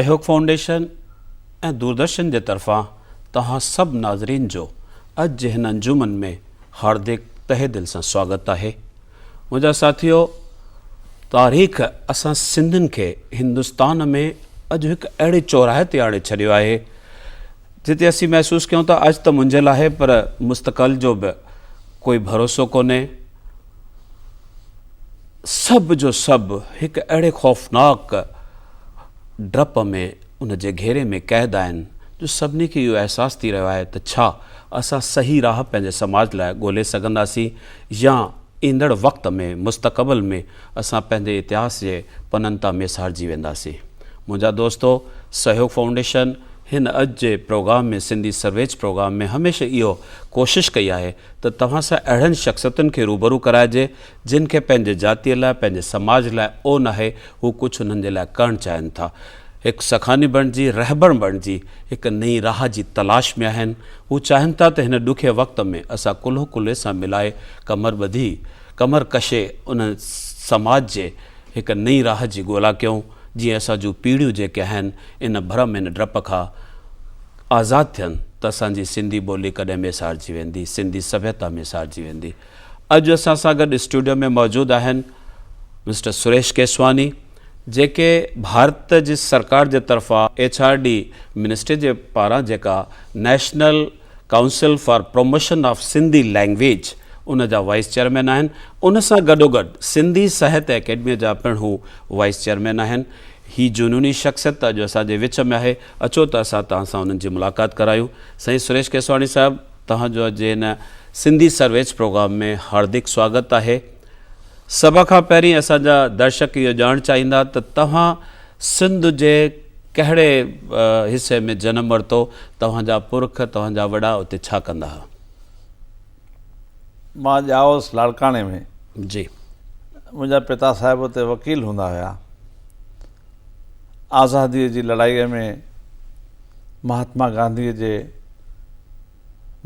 سهيوگ foundation ۽ Doordarshan جي طرفان توهان سڀ ناظرين جو اڄ جي هن انجمن ۾ هاردڪ تهه دل سان سواگت آهي. منهنجا ساٿيو تاريخ اسان سنڌين کي هندستان ۾ اڄ هڪ اهڙي چوراهي تي آڻي ڇڏيو آهي جتي اسين محسوس ڪيون ٿا اڄ ته منجهيل آهي پر مستقل جو به ڪوئي ڀروسو ڪونهي. سڀ جو سڀ هڪ اهڙي خوفناڪ ڊپ ۾ ان جي گهيري ۾ قيد آهن جو سڀني کي اهو احساس ٿي رهيو آهي ته ڇا اسان صحيح راهه پنهنجي سماج لاء ڳولي سگهنداسين يا ايندڙ وقت ۾ مستقبل ۾ اسان پنهنجي اتهاس جي پنن تان ميسارجي وينداسين. منهنجا دوستو سهيوگ فائونڊيشن هن اڄ جي پروگرام ۾ سنڌي سرويچ پروگرام ۾ هميشه اهو ڪوشش ڪئي آهي ته توهان سان اهڙن شخصيتن کي روبرو ڪرائجي جن کي پنهنجي جاتيء لاء، پنهنجي سماج لاء اون آهي، هو ڪجهه انهن جي لاء ڪرڻ چاهين ٿا. هڪ سکاني بڻجي، رهبر بڻجي هڪ نئين راهه جي تلاش ۾ آهن. هو چاهين ٿا ته هن ڏکئي وقت ۾ اسان ڪلهو ڪلهي سان ملائي ڪمر ٻڌي، ڪمر ڪشي ان سماج جي هڪ نئين راهه جي ڳولا ڪيون، جيئن اسان جون پيڙهيون جيڪي آهن، ان ڀرم، ان ڊپ کان آزاد ٿين ته اسان جي سنڌي ٻولي ڪڏهن ميسارجي ويندي، سنڌي سڀيتا ميسارجي ويندي. اڄ اسان سان گڏ اسٽوڊيو ۾ موجود آهن مسٽر سريش ڪيسواني جيڪي ڀارت جي سرڪار جي طرفان ايڇ آر ڊي منسٽري جي پاران جيڪا national council for promotion of Sindhi language ان جا وائيس چيئرمين آهن ان سان گڏوگڏ سنڌي ساهتيه اڪيڊمي جا پڻ هو وائيس چيئرمين آهن هي جنوني شخصيت اڄ اسان جي وچ ۾ آهي اچو ته اسان توهان سان انهن جي ملاقات ڪرايون سائين سريش ڪيسواڻي صاحب توهان جو اڄ هن سنڌي سرويچ پروگرام ۾ هاردڪ سواگت آهي. سڀ کان پهرين اسان جا درشڪ اهو ڄاڻڻ چاهيندا ته توهان سنڌ جي ڪهڙي حصي ۾ جنم ورتو، توهان جا پرک، توهان جا وڏا اتي ڇا ڪندا ها؟ مان ڄائوس لاڙڪاڻي ۾. جي. منهنجا پتا صاحب اتي وڪيل هوندا هيا. آزاديء جي لڙائيء ۾ مهاتما گانڌيء جي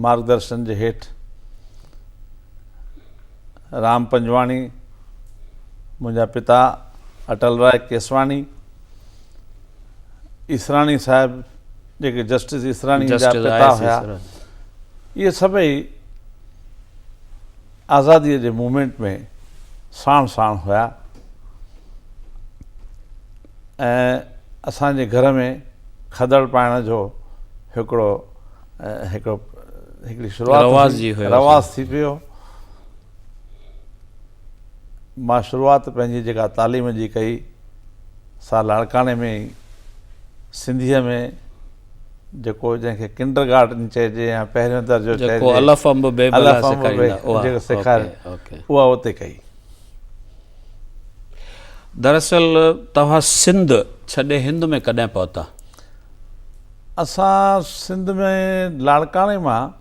مارگدرشن جي هيٺ رام پنجواڻي، منهنجا پتا اٽل راء ڪيسواڻي، ايسراڻي صاحب جيڪي جسٽس ايسراڻي جا پتا هيا، اهي سڀئي آزاديء جي موومينٽ ۾ ساڻ ساڻ هيا ۽ اسان جي گهر ۾ کدڙ پائڻ جو هڪڙو هڪڙو هڪڙي شروعات رواج ٿي پيو. مان شروعات پنهنجي جيڪا تعليم جي ڪئي سا لاڙڪاڻي ۾ ئي سنڌيء ۾ جيڪو جنهن کي ڪنڊر گارڊن چئجي يا پهريون درجو چئجي جيڪو الف انب بي بلا سيکاريندا اها جيڪو سيکاري اها اتي ڪئي. دراصل توهان سنڌ ڇڏي هند ۾ ڪڏهن پهتا؟ اسان سنڌ ۾ لاڙڪاڻي مان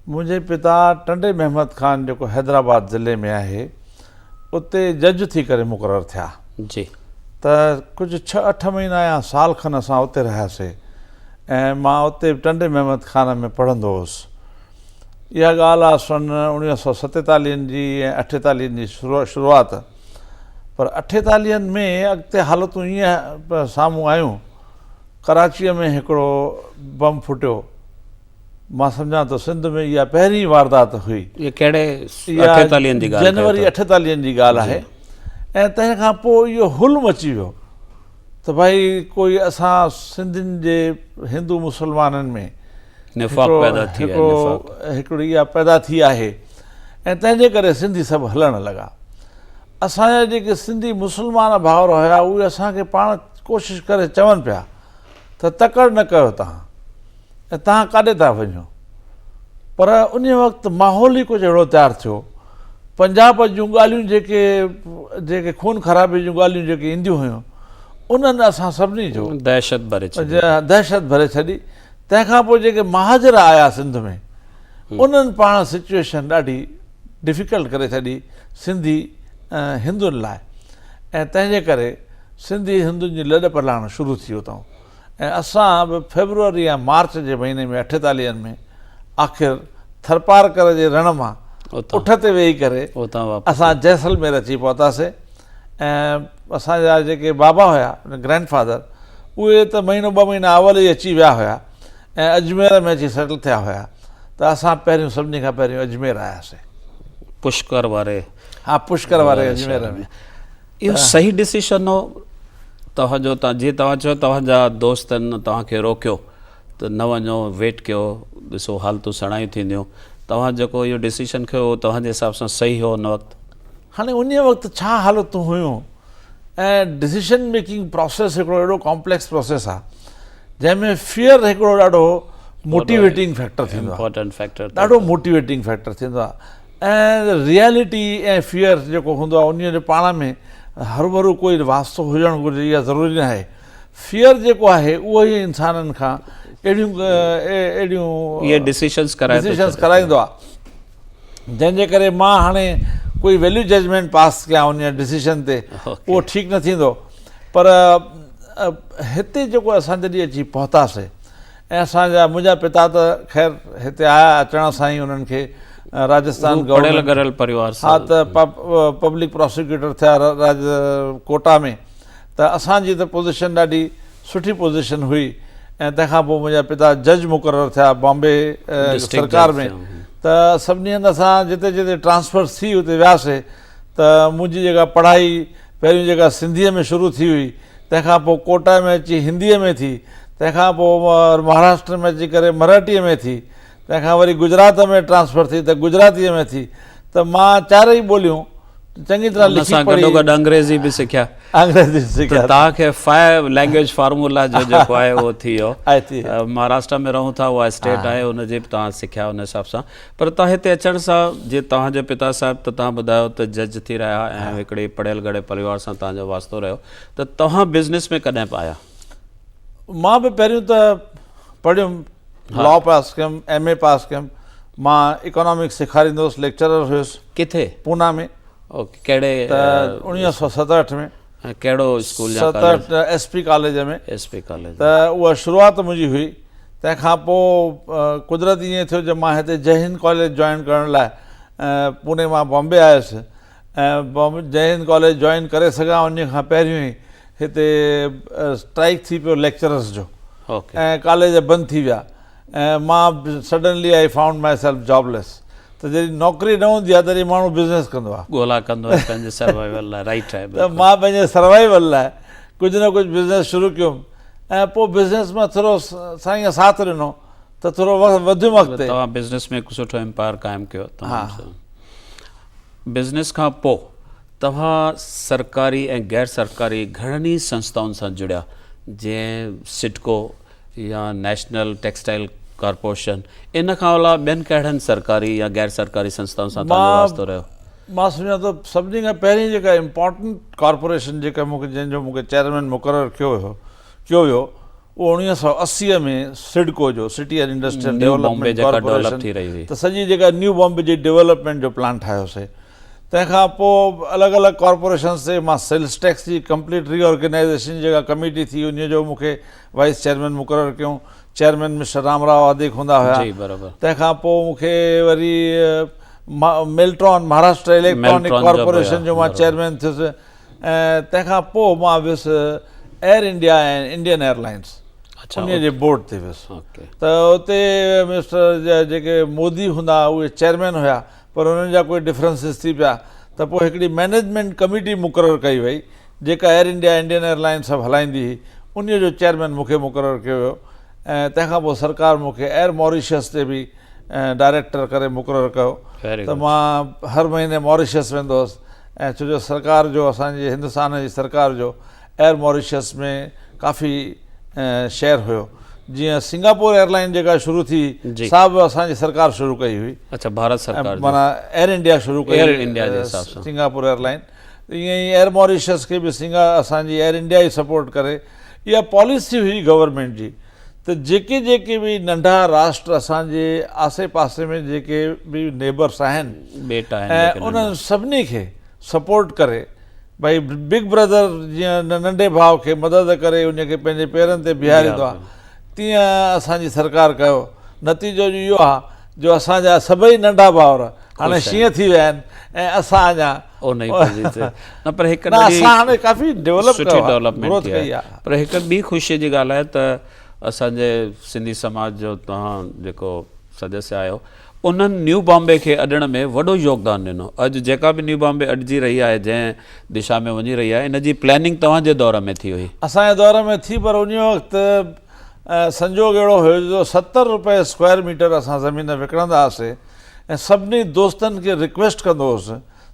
منهنجي پتا ٽنڊي محمد خان جيڪو حيدرآباد ضلعي ۾ آهي اتي جج ٿي ڪري مقرر ٿيا. جي. ته ڪجهه ڇهه اٺ مهينا يا سال کن اسان اتي رهياسي ۽ مان اتي ٽنڊي محمد خان ۾ پڙهندو هوس. اها ڳالهه آ سن اوڻيهه سو ستيتاليهن جي ۽ اٺيتاليهن جي شروعات پر اٺيتاليهن ۾ اڳتي حالتون ائين سامهون آيون ڪراچيء ۾ هڪڙو بم ڦٽيو مان سمجهان ٿو سنڌ ۾ اها پهرين واردات هئي. اها ڪهڙي اٺيتاليهن جي ڳالهه ڪيو ٿا؟ جنوري اٺيتاليهن جي ڳالهه آهي ۽ تنهن کان پوء اهو هل مچي ويو ته ڀائي ڪوئي اسان سنڌين جي هندو مسلمانن ۾ نفاق پيدا ٿي آهي نفاق هڪڙي اها پيدا ٿي آهي ۽ تنهن جي ڪري سنڌي سڀ هلڻ لڳا. اسان جا جيڪي سنڌي مسلمان ڀائر هيا اهي اسان کي پاڻ ڪوشش ڪري چون پيا ته تڪڙ نه ڪيو توهان ۽ توهان ڪاڏي ٿا وڃو پر ان وقت ماحول ئي ڪجهه اهڙو تيار ٿيو پنجاب جون ڳالهيون جيڪي جيڪي خون خرابي جون ڳالهيون جيڪي اينديون هيون انهن اسان سڀني جو دهشت ڀري ڇڏي دهشت ڀري ڇڏي تنهن کان پوء جيڪي مهاجر آيا سنڌ ۾ انهن پاڻ سچويشن ڏاڍي ڊفيڪلٽ ڪري ڇڏي سنڌي هندن لاء ۽ تنهن جي ڪري سنڌي هندن جي لڏ پلاڻ شروع ٿي اتان ۽ اسان به فيبروري يا مارچ جي مهيني ۾ اٺيتاليهن ۾ آخر ٿرپارڪر جي رڻ مان اٺ تي ويهي ڪري اسان جيسلمير اچي پهتاسين ۽ اسان جا جيڪي بابا هيا گرينڊ فادر اهي ته مهينو ٻه مهينا اول ئي اچي ويا هيا ۽ اجمير ۾ اچي سيٽل ٿيا هيا ته اسان پهريون سڀني کان پهريون اجمير آياسي. پشڪر واري. ها پشڪر واري اجمير ۾. اهو صحيح ڊسيشن هو توهان جو جيئن توهان چيو توهان جا دوستن توهان کي روڪيو ته نه وڃو ويٽ ڪيو ڏسو حالتون سڻايون ٿينديون توهان جيڪو اهو ڊسيشن کنيو اهو توهان جي حساب سان صحيح هو ان وقت؟ هاڻي انهي وقت ڇا حالتون هيون ۽ ڊسيشن ميڪنگ پراسيس هڪڙو اهڙو ڪامپليڪس پراسيس آهي جنهن ۾ فيئر هڪڙو ڏاڍو موٽيويٽنگ فيڪٽر ٿيندو آهي ڏاڍو موٽيويٽنگ فيڪٽر ٿيندو آهي ۽ ريئلٽي ۽ فيئر جيڪو هوندو آهي انهي جو پاڻ ۾ هروڀرو ڪوئي واسطو هجڻ گهرجي اها ضروري نه آهي فيئر جيڪو آهي اهو ئي انسانن کان اهڙيون اهڙيون اهي ڊسيشنز ڪرائيندو آهي جنهن جي ڪري مان هاڻي ڪوئي ويليو ججمينٽ پاس ڪيان ان ڊسيشن تي اهو ٺيڪ نه ٿيندو پر هتي جيڪو اسان جڏهن اچي پهتاسي ۽ اسان جا منهنجا پتا ته خير هتي آيا اچڻ سان ئي انهن کي راجستان گورنمينٽ پريوار ها ته پبلڪ پراسيڪيوٽر ٿيا راج ڪوٽا ۾ ته اسان جي ته پوزيشن ڏاڍي سٺي پوزيشن هئي ۽ تنهن کان پوء منهنجا پتا جج مقرر ٿيا بامبي سرڪار ۾ ته سڀني هنڌ اسان جتي جتي ٽرانسفر ٿي اتي وياسي ته منهنجي جيڪا پڙهائي پهريون جيڪا سنڌيء ۾ شروع ٿي هئي تنهن کان پوء ڪوٽا ۾ اچي هنديء ۾ ٿي تنهن کان پوء مهاراشٽر ۾ اچي ڪري مراٺيء ۾ ٿي تنهن کان وري گجرات ۾ ٽرانسفر ٿي ته گجراتيء ۾ ٿي ته مان چارئي ٻوليون چڱي طرح لکي پڙهي. ان سان گڏوگڏ انگريزي به سکيا. انگريزي به سکيا. ته توهان کي فائيو لينگويج فارمولا جو جيڪو آهي اهو ٿي ويو. مهاراشٽرا ۾ رهون ٿا اها اسٽيٽ آهي ان جي به توهان سکيا ان حساب سان پر توهان هتي اچڻ سان جي توهان جو پتا صاحب ته توهان ٻڌايو ته جج ٿي رهيا ۽ هڪڙي پڙهيل ڳڙهيل پريوار سان توهان جو واسطو رهيو ته توهان بزنس ۾ ڪڏهن به آيا؟ مان به پهريون ته پڙهيم لا پاس ڪيم ايم اي پاس ڪيم مان اڪانامڪس سيکاريندو هوس ليڪچرر هيس. ڪٿي؟ پونا ۾. اوڪي ڪهڙي؟ ته 1967 ۾. ڪهڙو اسڪول يا college? 67 S P college ۾. S P college. ته اها شروعات منهنجي هئي تنهن کان پوء قدرتي ائين ٿيو جو مان هتي جئه هند ڪاليج جوائن ڪرڻ لاء پوني مان بامبي آيس ۽ جئه هند ڪاليج جوائن ڪري سگهان انهي کان پهريون ئي هتي اسٽرائيڪ ٿي پيو ليڪچررس جو ۽ ڪاليج بند ٿي ويا ۽ مان suddenly I found myself jobless ته جڏهن نوڪري نه هوندي آهي تڏهن ماڻهو بزنس ڪندو آهي. ڳولا ڪندو آهي پنهنجي سروائيول لاء رائيٽ آهي ته مان پنهنجي سروائيول لاء ڪجهه نه ڪجهه بزنس شروع ڪيم ۽ پوء بزنس ۾ ٿورو سائين ساٿ ڏنو ته ٿورو وڌيم اڳتي. توهان بزنس ۾ هڪ سٺو امپائر قائم ڪيو تمام بزنس کان پوء توهان سرڪاري ۽ غير سرڪاري گهڻن ئي سنستائن سان جڙيا جيئن سڊڪو يا نيشنل ٽيڪسٽائل ڪارپوريشن ان کان علاوه ٻين ڪهڙن سرڪاري يا غير سرڪاري سنستائن سان توهان جو واسطو رهيو؟ مان سمجهان ٿو سڀني کان پهرين جيڪا امپارٽنٽ ڪارپوريشن جيڪا مون کي جنهن جو مون کي چيئرمين مقرر ڪيو ويو ڪيو ويو اهو 1980 ۾ سڊڪو جو city and industrial development corporation ته سڄي جيڪا نيو بامبي جي ڊولپمينٽ جو پلان ٺاهيوسي تنهن کان پوء الڳ الڳ ڪارپوريشنس تي مان سيلز ٽيڪس جي ڪمپليٽ ري آرگنائيزيشن جي جيڪا ڪميٽي ٿي انهي جو مون کي وائيس چيئرمين مقرر ڪيون چيئرمين مسٽر رام راء آديڪ هوندا هيا تنهن کان پوء مون کي وري ميلٽران مهاراشٽر اليڪٽرانڪ ڪارپوريشن جو مان چيئرمين ٿيس ۽ تنهن کان پوء مان ويس Air India ۽ Indian Airlines انهي جي بورڊ تي ويس ته اتي مسٽر جيڪي مودي هوندا اهي چيئرمين هيا پر انهن جا ڪوئي ڊفرنسز ٿي پيا ته پوء هڪڙي مئنيجمينٽ ڪميٽي مقرر ڪئي وئي جيڪا Air India Indian airline سڀ هلائيندي هئي انهي جو چيئرمين مون کي مقرر ڪيو ويو ۽ تنهن کان پوء سرڪار مون کي ايئر ماريشس تي به ڊائريڪٽر ڪري مقرر ڪيو ته مان هر مهيني ماريشس ويندو هوس ۽ ڇو جو سرڪار جو اسان جي هندستان جي سرڪار جو ايئر ماريشس ۾ ڪافي شيئر هيو جيئن سنگاپور ايئر لائن جيڪا شروع ٿي سا به اسان جي سرڪار شروع ڪئي هئي اڇا ڀارت سرڪار معنيٰ ايئر انڊيا شروع ڪئي ايئر انڊيا جي حساب سان سنگاپور ايئر لائن ائين ئي ايئر ماريشس کي به سنگا اسان جي ايئر انڊيا ئي سپورٽ ڪري اها پاليسي هئي گورنمينٽ جي ته جيڪي جيڪي به ننڍا راشٽر اسان جي آسي پاسي ۾ جيڪي به نيبرس آهن ٻيٽ آهن ۽ انهن سڀني کي سپورٽ ڪري ڀئي بگ برادر جيئن ننڍي ڀاء کي مدد ڪري ان کي پنهنجي پيرن تي بيهاريندو آهي تيئن اسان جي سرڪار ڪيو نتيجو اهو آهي جو اسان جا سڀئي ننڍا ڀائر هاڻي شينهن ٿي ويا آهن ۽ اسان اڃا ان ئي پوزيشن نه پر هڪ نه اسان هاڻي ڪافي ڊيولپ سٺي ڊولپمينٽ ٿي آهي پر هڪ ٻي خوشي جي ڳالهه آهي ته اسان جي سنڌي سماج جو توهان جيڪو سدسيه آهيو انهن نيو بامبي کي اڏڻ ۾ وڏو يوگدان ڏنو. اڄ جيڪا به نيو بامبي اڏجي رهي آهي، جنهن دشا ۾ وڃي رهي آهي، ان جي پلاننگ توهان جي دور ۾ ٿي هئي. اسان جي دور ۾ ٿي پر انهيء وقت سنجوڳ اهڙو هيو جو 70 روپيه اسڪوائر ميٽر اسان زمين وڪڻندا هئاسي ۽ سڀني دوستن کي رڪويسٽ ڪندو هوس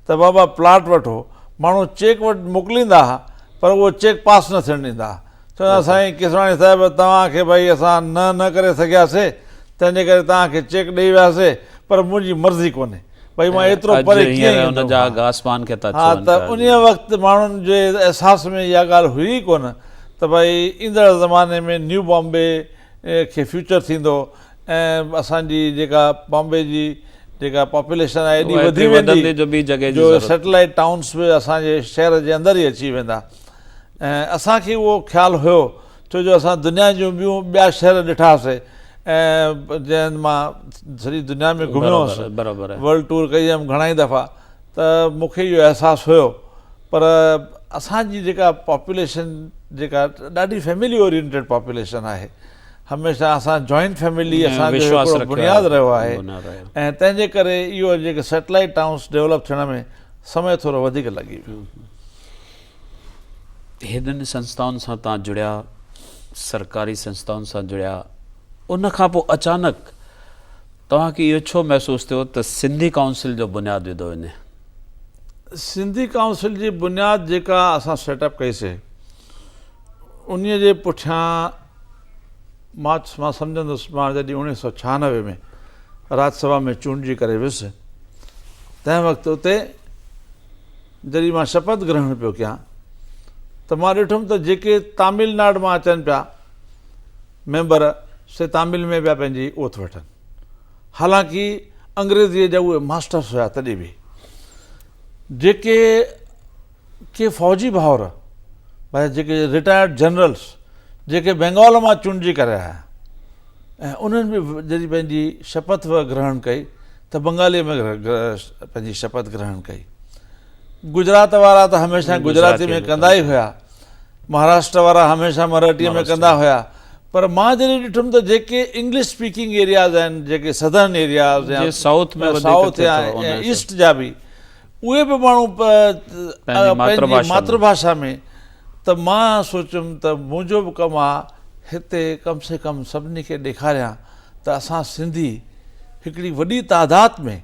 ته بابا پلاٽ وٺو، ماڻهو چيڪ وٽ موڪليندا ها پر اهو چيڪ پاس نه ٿيڻ ڏيندا ها. چوندا سائين ڪيسواڻي صاحب توهان کي ڀئي اسان نه نه ڪري سگهياسي تنهن جي ڪري توهان کي چيڪ ڏئي وياسي پر منهنجي مرضي ڪونهي ڀئي مان ايترو پري ڪيئن ايندم ها ته انهي وقت ماڻهن جي احساس ۾ اها ڳالهه هئي ئي ڪونه ته ڀئي ايندڙ زماني ۾ نيو بامبي کي فيوچر ٿيندو ۽ اسان جي جيڪا بامبي جي جيڪا پاپوليشن آهي ايڏي وڌي ويندي جو سيٽلائيٽ ٽائونس به اسان جي شهر جي اندر ئي اچي ويندا ۽ اسان کي اهو خيال هيو ڇو جو اسان دنيا جون ٻيون ٻيا شهر ڏٺا هئاسي ۽ جنهن مان سڄي دنيا ۾ گهميو هوس ورلڊ ٽور ڪئي هيم گهڻا ئي دفعا ته مون کي اهو احساس هيو پر اسان جي جيڪا پاپوليشن جيڪا ڏاڍي فيملي اورينٽيڊ پاپوليشن آهي هميشه اسان جوائنٽ فيملي اسان جو هڪڙو بنياد رهيو آهي ۽ تنهن جي ڪري اهو جيڪي سيٽلائيٽ ٽائونس ڊيولپ ٿيڻ ۾ سمي ٿورو وڌيڪ لڳي ويو. هنن سنسٿائن سان تان جڙيا، سرڪاري سنسٿائن سان جڙيا، ان کان پوء اچانڪ توهان کي اهو ڇو محسوس ٿيو ته سنڌي ڪائونسل جو بنياد وڌو وڃي؟ سنڌي ڪائونسل جي بنياد جيڪا اسان سيٽ اپ ڪئي سي انهي جي پٺيان مان مان سمجهندس مان جڏهن 1996 ۾ راج سڀا ۾ چونڊجي ڪري ويس تنهن وقت اتي جڏهن مان شپٿ گرهڻ پيو ڪيان ته مان ڏٺم ته جيڪي تامل ناڊ مان اچن پيا ميمبر سي تامل ۾ پيا پنهنجي اوٿ وٺن حالانڪه انگريزيء جا اهي ماسٽرس هيا تڏهن به جيڪي ڪي فوجي ڀائر ڀائي جيڪي رٽائرڊ جنرلس جيڪي بينگال مان چونڊجي ڪري آيا ۽ انهن به جڏهن پنهنجي شپٿ گرهڻ ڪئي ته بنگاليء ۾ پنهنجي شپٿ گرهڻ ڪئي. گجرات وارا ته هميشه گجراتي ۾ ڪندا ئي هيا، مهاراشٽر وارا هميشه مراٺيء ۾ ڪندا هيا، پر مان جڏهن ڏٺم ته جيڪي انگلش اسپيڪنگ ايرياز آهن، جيڪي سدرن ايرياز يا سائوٿ يا ايسٽ جا به اهي به ماڻهو پنهنجي ماتر ڀاشا ۾ ته مان سوچيم ته منهنجو به ڪم آ هتي ڪم سي ڪم سڀني کي ڏيکاريان ته اسان سنڌي هڪڙي وڏي تعداد ۾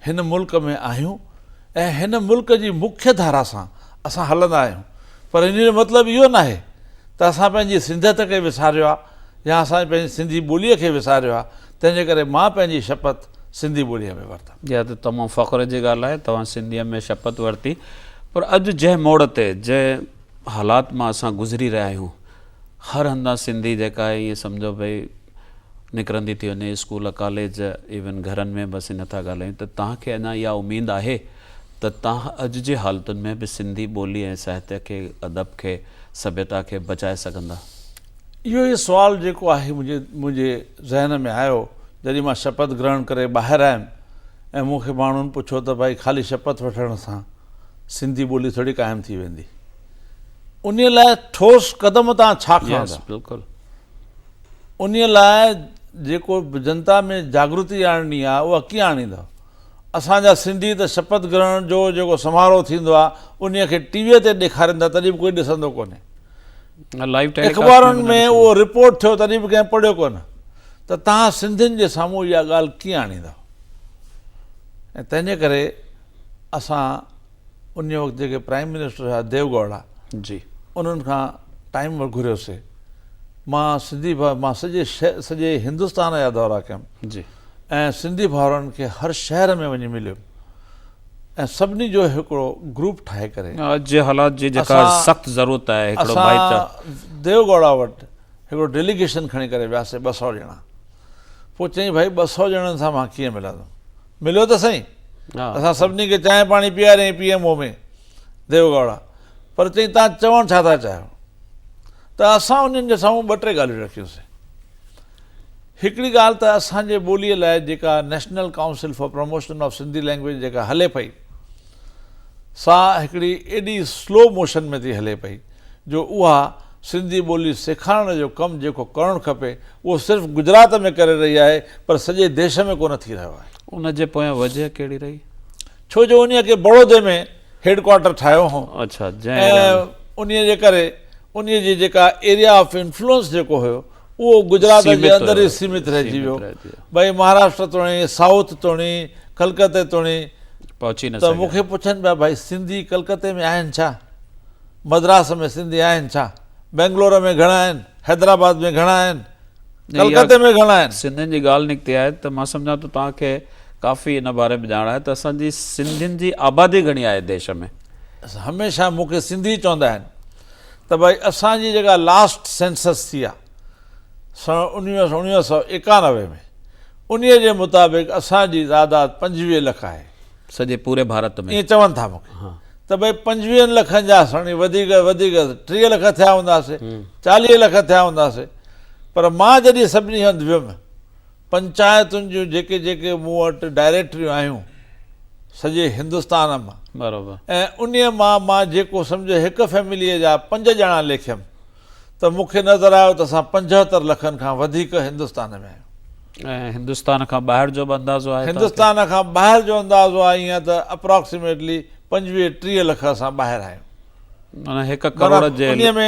هن ملڪ ۾ آهيون ۽ هن ملڪ جي مکيه ڌارا سان اسان هلندا آهيون پر ان جو مطلب اهو ناهي ته اسان پنهنجي سنڌيت کي وساريو آهي يا اسان پنهنجي سنڌي ٻوليء کي وساريو آهي تنهن جي ڪري مان پنهنجي شپٿ سنڌي ٻوليء ۾ ورتم. اها ته تمام فخر جي ڳالهه آهي توهان سنڌيء ۾ شپٿ ورتي پر اڄ جنهن موڙ تي جنهن حالات مان اسان گذري رهيا آهيون هر هنڌان سنڌي جيڪا آهي ائين سمجهو ڀئي نڪرندي ٿي وڃي اسڪول ڪاليج ايون گهرن ۾ به اسين نٿا ڳالهايون ته توهان کي اڃا اها اميد آهي ته توهان اڄ جي حالتن ۾ به سنڌي ٻولي ۽ ساهتيه کي ادب کي سڀيتا کي بچائي سگهندا؟ اهو ئي سوال جيڪو آهي منهنجي منهنجي ذهن ۾ آيو جڏهن مان شپٿ گرهڻ ڪري ٻاهر آيم ۽ مون کي ماڻهن پڇيو ته ڀائي خالي شپٿ وٺڻ سان سنڌي ٻولي ٿوري قائم ٿي ويندي انهي لاء ٺوس قدم توهان ڇا کڻندا؟ بلڪل انهيء لاء جيڪو به جنتا ۾ جاڳرتي آڻڻي آهي اها ڪيئن آڻيندؤ؟ اسان جا سنڌي ته شپٿ گرهڻ جو جيڪو سماروهه ٿيندو آهي انهيء کي ٽي ويء تي ڏيکارين ٿا تڏهن به ڪوئي ڏسندو ڪونهي. اخبارن ۾ اهو رپورٽ ٿيو تڏهن به ڪنهن پڙهيو ڪونه ته توهان سنڌين جي سامهون اها ڳالهه ڪيئن آڻيندؤ؟ ۽ تنهن جي ڪري اسان انهيء وقت جيڪي پرائيم منسٽر هيا ديو گوڙا جي انهن کان ٽائيم گهريوسي مان سنڌي مان سڄي سڄي هندستان جا دورا ڪيم جي ۽ سنڌي ڀائرن کي هر شهر ۾ وڃي مليم ۽ سڀني جو هڪڙو گروپ ٺاهي ڪري اڄ جي حالات جي جيڪا سخت ضرورت آهي هڪڙو ڀائيچارو اسان ديو گوڙا وٽ هڪڙو ڊيليگيشن کڻي ڪري وياسي 200 ڄڻا پوء چيائين ڀائي 200 ڄڻن سان مان ڪيئن ملندم مليو ته سهي اسان سڀني کي چانهه پاڻي پياريائين پي ايم او ۾ ديو گوڙا پر چيائين تان چوڻ ڇا ٿا چاهيو ته اسان انهن جي سامهون ٻه ٽي ڳالهيون رکيونسين. هڪڙي ڳالهه ته اسان جي ٻوليء لاء جيڪا national council for promotion of Sindhi language جيڪا هلي پئي سا هڪڙي ايڏي سلو موشن ۾ ٿي هلي پئي جو اها سنڌي ٻولي سيکارڻ جو ڪم جيڪو ڪرڻ کپي اهو صرف گجرات ۾ ڪري رهي آهي پر سڄي ديش ۾ ڪونه ٿي رهيو آهي. ان جي پويان وجهه ڪهڙي رهي؟ ڇو جو انهيء کي بڙودي ۾ هيڊ ڪوارٽر ٺاهيو هو ۽ انهيء جي ڪري انهيء جي جيڪا ايريا آف انفلوئنس جيڪو هيو اهو گجرات جي اندر ئي سيمت رهجي ويو. ڀئي مهاراشٽر توڻي سائوٿ توڻي ڪلڪتي توڻي پهچي نه ته مون کي پڇن پيا ڀائي سنڌي ڪلڪتي ۾ آهن ڇا؟ مدراس ۾ سنڌي آهن ڇا؟ بينگلور ۾ گهڻا آهن؟ حيدرآباد ۾ گهڻا آهن؟ ڪلڪتي ۾ گهڻا آهن؟ سنڌين جي ڳالهه نڪتي آهي ته مان سمجهان ٿو توهان کي ڪافي ان باري ۾ ڄاڻ آهي ته اسان جي سنڌين جي آبادي گهڻي آهي ديش ۾. هميشه مون کي سنڌي چوندا آهن ته ڀائي اسان جي جيڪا لاسٽ سينسس ٿي آهي سن 1991 ۾ انهي جي مطابق اسان جي تعداد 25 لک آهي. سڄي پوري ڀارت ۾. ائين چون ٿا مون کي ته ڀئي پنجويهن لکن جا سڻي وڌيڪ وڌيڪ 30 لک ٿيا هونداسي 40 لک ٿيا هونداسي پر مان جڏهن سڀني هنڌ ويم پنچائتن جون جيڪي جيڪي مون وٽ ڊائريڪٽريون آيون سڄي هندستان مان برابر ۽ انهي مان مان جيڪو سمجهو هڪ فيمليء جا پنج ڄڻا ليکيم ته مون کي نظر آيو ته اسان 75 لکن کان وڌيڪ هندستان ۾ آهيون. ۽ هندستان کان ٻاهر جو به اندازو آهي؟ هندستان کان ٻاهر جو اندازو آهي ائين ته اپراڪسيميٽلي 25 30 لک اسان ٻاهر آهيون. معنيٰ هڪ ڪروڙ جي انهي ۾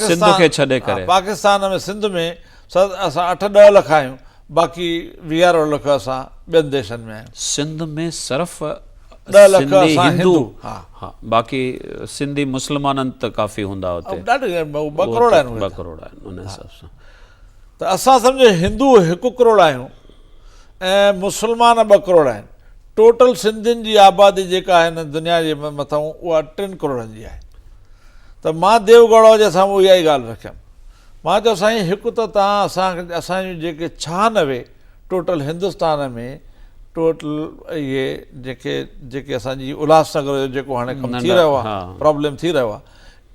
سنڌ کي ڇڏي ڪري. پاڪستان ۾ سنڌ ۾ اسان اٺ ڏهه لک آهيون باقي ويهارو لک اسان ٻين ديشن ۾ آهيون. سنڌ ۾ صرف ڏهه لک سنڌي اسان هندو هندو ها. ها باقي سنڌي مسلمانن ته ڪافي هوندا اتي. ڏاڍي ٻه ڪروڙ آهن ٻه ڪروڙ آهن ان حساب سان. ته اسان سمجهو هندو هڪ ڪروڙ آهيون ۽ مسلمان ٻه ڪروڙ آهن ٽوٽل سنڌين جي آبادي جيڪا آهي هن دنيا جي مٿان اها ٽن ڪروڙن جي آهي ته مان ديو گوڙا جي سامهون اها ئي ڳالهه رکيم مان چيو سائين هڪ ته توهان اسان اسان جون جيڪي 96 ٽوٽل هندستان ۾ ٽوٽل اهي جيڪي جيڪي اسان جي الهاس نگر جو جيڪو هاڻي ڪم ٿي رهيو آهي پرابلم ٿي رهيو آهي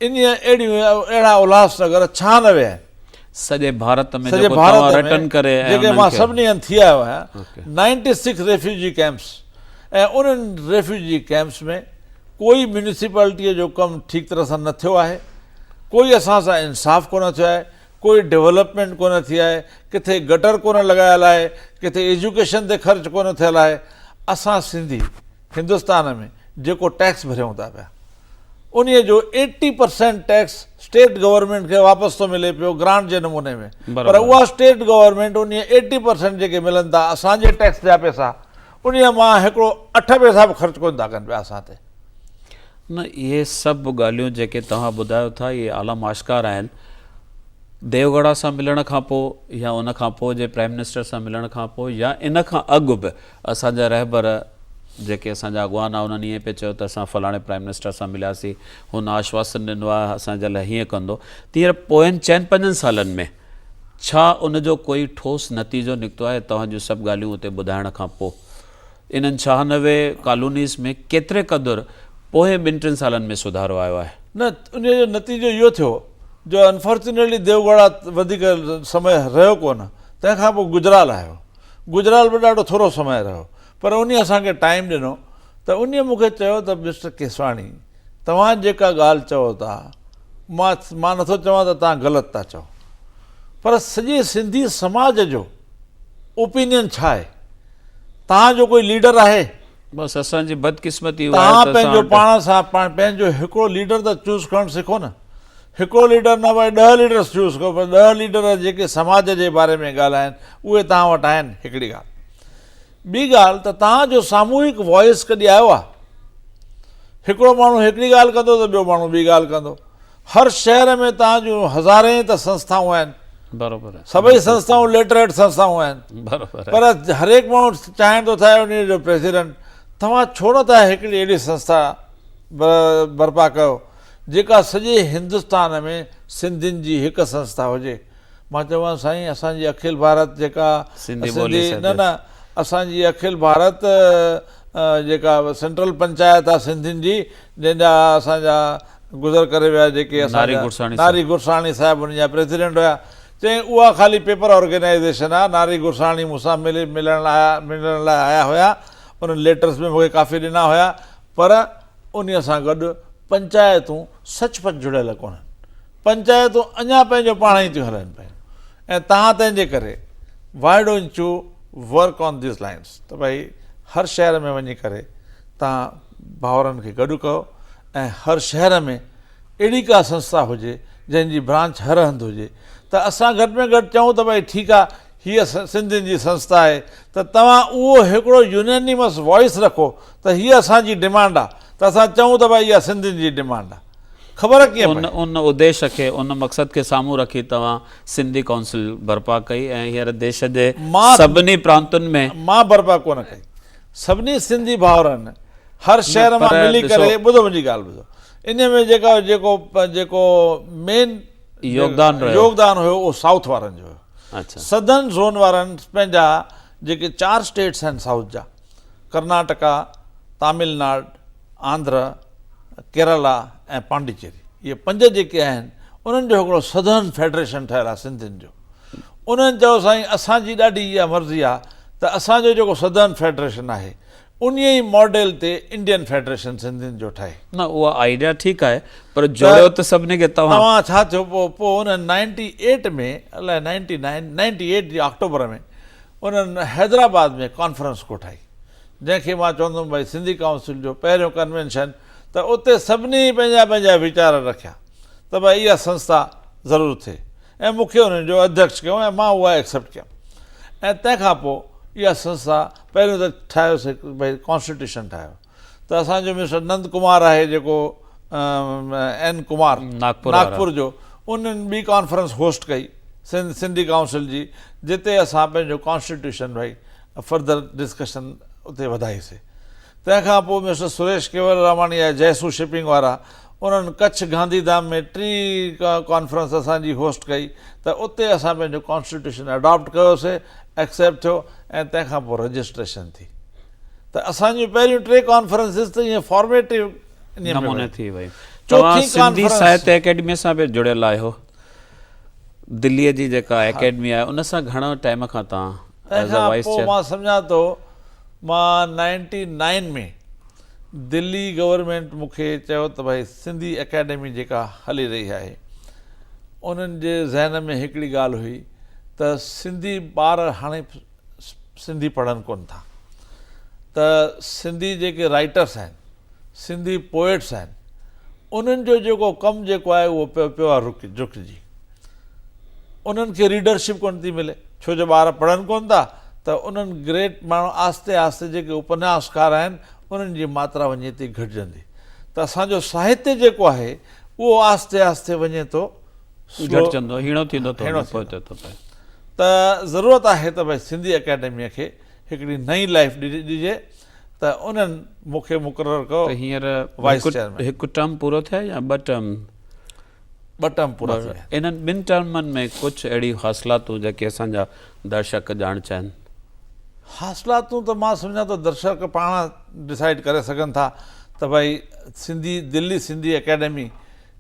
انهيء اهڙيون اهڙا الهاس نگر 96 آهن. سڄي ڀارت ۾ جيڪو توهان رٽن ڪري ۽ جيڪي مان سڀني هنڌ ٿي آيو آهيان 96 ريفيوجي ڪيمپس ۽ انهن ريفيوجي ڪيمپس ۾ ڪوئي ميونسپالٽيء جو ڪم ٺيڪ طرح سان نه ٿيو آهي، ڪوئي اسان سان انصاف ڪونه ٿيو آهي، ڪوئي ڊولپمينٽ ڪونه ٿي آهي، ڪٿي گٽر ڪونه لڳايل آهي، ڪٿي ايجوڪيشن تي خرچ ڪونه ٿيل آهي. اسان سنڌي هندستان ۾ جيڪو ٽيڪس ڀريون ٿا پيا انهيء جو eighty percent tax state government کي واپس ٿو ملي پيو گرانٽ جي نموني ۾ پر اها اسٽيٽ گورنمينٽ انهيء ايٽي پرسينٽ جيڪي ملن ٿا اسان جي ٽيڪس جا پئسا انهيء مان هڪڙو اٺ پئسا به خرچ ڪونه ٿا ڪن پيا اسان تي. نه اهي سڀ ڳالهيون جيڪي توهان ٻڌايو ٿا اهي عالم آشڪار آهن. ديوگڙا سان ملڻ کان پوء يا ان کان پوء جي پرائم منسٽر سان ملڻ کان پوء يا ان کان اڳ به اسان جا رهبر جيڪي اسان جا اڳواڻ آهن انهن ائين پئي چيو ته اسان فلاڻي پرائم منسٽر سان ملياسين هن آشواسن ڏنو آهي اسان جي لاء هيئن ڪندو تيئن پوين چئن پنجن سالن ۾ ڇا ان جو ڪوئي ٺوس نتيجو نڪتو آهي توهان جون سڀ ڳالهيون اتي ٻڌائڻ کان پوء انهن 96 ڪالونيز ۾ ڪيتري قدر پوئين ٻن ٽن سالن ۾ سڌارو آيو آهي؟ نه انهيء جو نتيجو اهو ٿيو جو انفارچونيٽلي ديوگوڙا وڌيڪ سمي رهيو ڪونه تنهن کان پوء گجرال آيو گجرال به ڏاڍو ٿورو سمي رهيو پر انهيء اسان کي ٽائيم ڏنو ته انهيء مون کي چيو ته مسٽر ڪيسواڻي توهان جيڪا ڳالهه چئو ٿا مان مان نٿو چوان ته توهان غلط ٿا چئو پر سڄي سنڌي سماج جو اوپينين ڇا آهي؟ توهان جو ڪوئي ليڊر آهي؟ بس اسان جي بدقسمتي اها آهي ته توهان پنهنجو پاڻ سان پنهنجو هڪڙو ليڊر ته چوز ڪرڻ سکو نه. هڪڙو ليڊر نه ڀائي ڏهه ليڊرس چوز ڪيو پر ڏهه ليڊر جيڪي سماج جي باري ۾ ڳالهائن اهي توهان وٽ آهن هڪڙي ڳالهه. ٻي ڳالهه ته توهان جو ساموهڪ وائس ڪڏهن آيو آهي؟ هڪڙو ماڻهو هڪڙي ڳالهه ڪندو ته ٻيو ماڻهو ٻي ڳالهه ڪندو. هر شهر ۾ توهان جون هزارين ته سنسٿائون آهن. برابر سڀئي سنسٿائون ليٽر هيڊ سنسٿائون آهن. برابر پر هر هڪ ماڻهو چاهين ٿو ٺاهي انهي جو پريزيڊنٽ. توهان ڇو نه ٿا هڪڙي اهڙي سنسٿا برپا ڪيو جيڪا سڄي هندستان ۾ سنڌين جي هڪ سنسٿا هجي. مان چيومانس سائين اسان جي اکل ڀارت جيڪا سنڌي نه نه اسان جي اکل ڀارت جيڪا سينٽرل پنچائت آهي سنڌين جي جنهن جا اسان جا گذر ڪري ويا جيڪي اسان جا ناري گرساڻي صاحب ان جا پريزيڊنٽ هيا. چيائين اها خالي پيپر آرگنائيزيشن آ، ناري گرساڻي مون سان ملي ملڻ آيا ملڻ لاء آيا هيا، انهن ليٽرس به مون کي ڪافي ڏنا هيا پر انهيء سان گڏ پنچائتون سچ پچ جڙيل ڪونهن. پنچائتون اڃا پنهنجو پاڻ ئي ٿيون هلن پيون ۽ توهان تنهن جي ڪري why don't you work on these lines ته ڀئي هر شهر ۾ وڃي ڪري توهان ڀائرن کي گڏ ڪيو ۽ هر شهر ۾ اهڙي ڪا سنسٿا هجي جنهن جي برانچ هر هنڌ هجي ته اسان گهٽ ۾ گهٽ چئون ته ڀئي ٺيڪ آ هيء سنڌين جي سنسٿا آهي ته توهان اهو هڪڙو يونينيمس وائس رکو ته هيء اسان جي ڊمانڊ آ ته اسان چئون ته ڀئي اها سنڌين جي ڊمانڊ آ خبر ڪيئن پئي؟ ان اديش کي ان مقصد کي سامهون رکي توهان سنڌي ڪائونسل برپا ڪئي ۽ هينئر ديش جي سڀني پرانتن ۾. مان برپا ڪونه ڪئي سڀني سنڌي ڀائرن هر شهر مان ملي ڪري ٻڌو منهنجي ڳالهه ٻڌو انهي ۾ جيڪا جيڪو جيڪو مين يوگدان رهيو يوگدان هيو اهو سائوٿ وارن جو هيو سدرن زون وارن پنهنجا جيڪي چار اسٽيٽس آهن سائوٿ جا ڪرناٽڪا تامل ناڊ آنڌرا ڪيرالا ۽ پانڊيچيري اهي پنج جيڪي آهن انهن جو هڪڙو سدرن فيڊريشن ٺهيل آهي سنڌين جو انهن چيو سائين اسان جي ڏاڍي اها مرضي آهي ته اسان جو جيڪو سدرن فيڊريشن آهي انهيء ئي ماڊل تي انڊين فيڊريشن سنڌين جو ٺهي. نه اها آئيڊيا ٺيڪ آهي پر جوڙيو ته سڀني کي توهان. توهان ڇا ٿيو پوء پوء انهن نائنٽي ايٽ ۾ الائي نائنٽي نائن نائنٽي ايٽ جي آڪٽوبر ۾ انهن حيدرآباد ۾ ڪانفرنس ڪوٺائي جنهن کي مان چوندم ڀائي سنڌي ڪائونسل جو پهريون ڪنوينشن ته اتي سڀني پنهنجا پنهنجا ويچار رکيا ته ڀائي اها سنسٿا ضرور ٿئي ۽ مون کي انهن جو اڌيڪش ڪيو ۽ مان اها ايڪسيپٽ ڪيم ۽ تنهن کان پوء اها سنسٿا پهريون ته ٺاهيوسي ڀئي ڪانسٽيٽيوشن ٺاهيو ته اسان جو مسٽر نند ڪمار آهي جيڪو اين ڪمار ناگپور جو انهن ٻي ڪانفرنس هوسٽ ڪئي سنڌ سنڌي ڪائونسل جي جتي اسان پنهنجو ڪانسٽيٽيوشن ڀئي فردر ڊسڪشن اتي وڌائيسي تنهن کان پوء مسٽر سريش ڪيول راماڻي آهي جئسو شپنگ وارا انهن ڪڇ گانڌي ڌام ۾ ٽي ڪانفرنس اسان جي هوسٽ ڪئي ته اتي اسان پنهنجو ڪانسٽيٽيوشن اڊاپٽ ڪيوسي ايڪسيپٽ ٿيو ۽ تنهن کان پوء رجسٽريشن ٿي ته اسان جون پهريون ٽي ڪانفرنسز ته ائين فارميٽو نموني ٿي وئي. توهان سنڌي ساهتيه اڪيڊمي سان به جڙيل آهيو. دليء جي جيڪا اڪيڊمي آهي ان سان گهڻو ٽائيم کان توهان ايز ا وائيس چيئر. مان سمجهان ٿو مان نائنٽي نائن ۾ دلي گورنمينٽ مون کي چيو ته ڀائي سنڌي اڪيڊمي جيڪا هلي رهي آهي انهن جي ذهن ۾ هڪڙي ڳالهه هئي ته سنڌي ٻار هاڻي سنڌي پڙهن ڪونه ٿا ته سنڌي جيڪي رائٽرس آهن سنڌي پوئٽس آهن انهن جو جيڪو ڪم جيڪو آهي اهو پيو پيو آهي رڪجي انهن کي ريڊرشپ ڪونه ٿي ملي ڇو جو ٻار پڙهن ڪونه ٿا ته انهن گريٽ ماڻهو آهستي آهستي جيڪي اپنياسڪار آهن انهن جي ماترا وڃي ٿي گهٽجندي ته اسان جو ساهتيه جيڪو آهي اهو آهستي آهستي وڃي ٿو گهٽجندو هيڻو ٿيندو ٿو وڃي پوئتي ٿو پئي ته ضرورت آهي ته ڀئي سنڌي اڪيڊميء کي هڪڙي نئين لائف ڏجي ته انهن مون کي مقرر ڪيو ته هينئر وائيس چيئرمين. هڪ ٽرم پورو ٿيو يا ٻه ٽرم؟ ٻه ٽرم پورا ٿي ويا. انهن ٻن ٽرمن ۾ ڪجهه اهڙيون حاصلاتون جيڪي اسان جا درشڪ ڄاڻڻ چاهين. حاصلاتون ته مان سمجهان ٿو درشڪ پاڻ ڊسائيڊ ڪري سگهن ٿا ته ڀائي سنڌي دلي سنڌي اڪيڊمي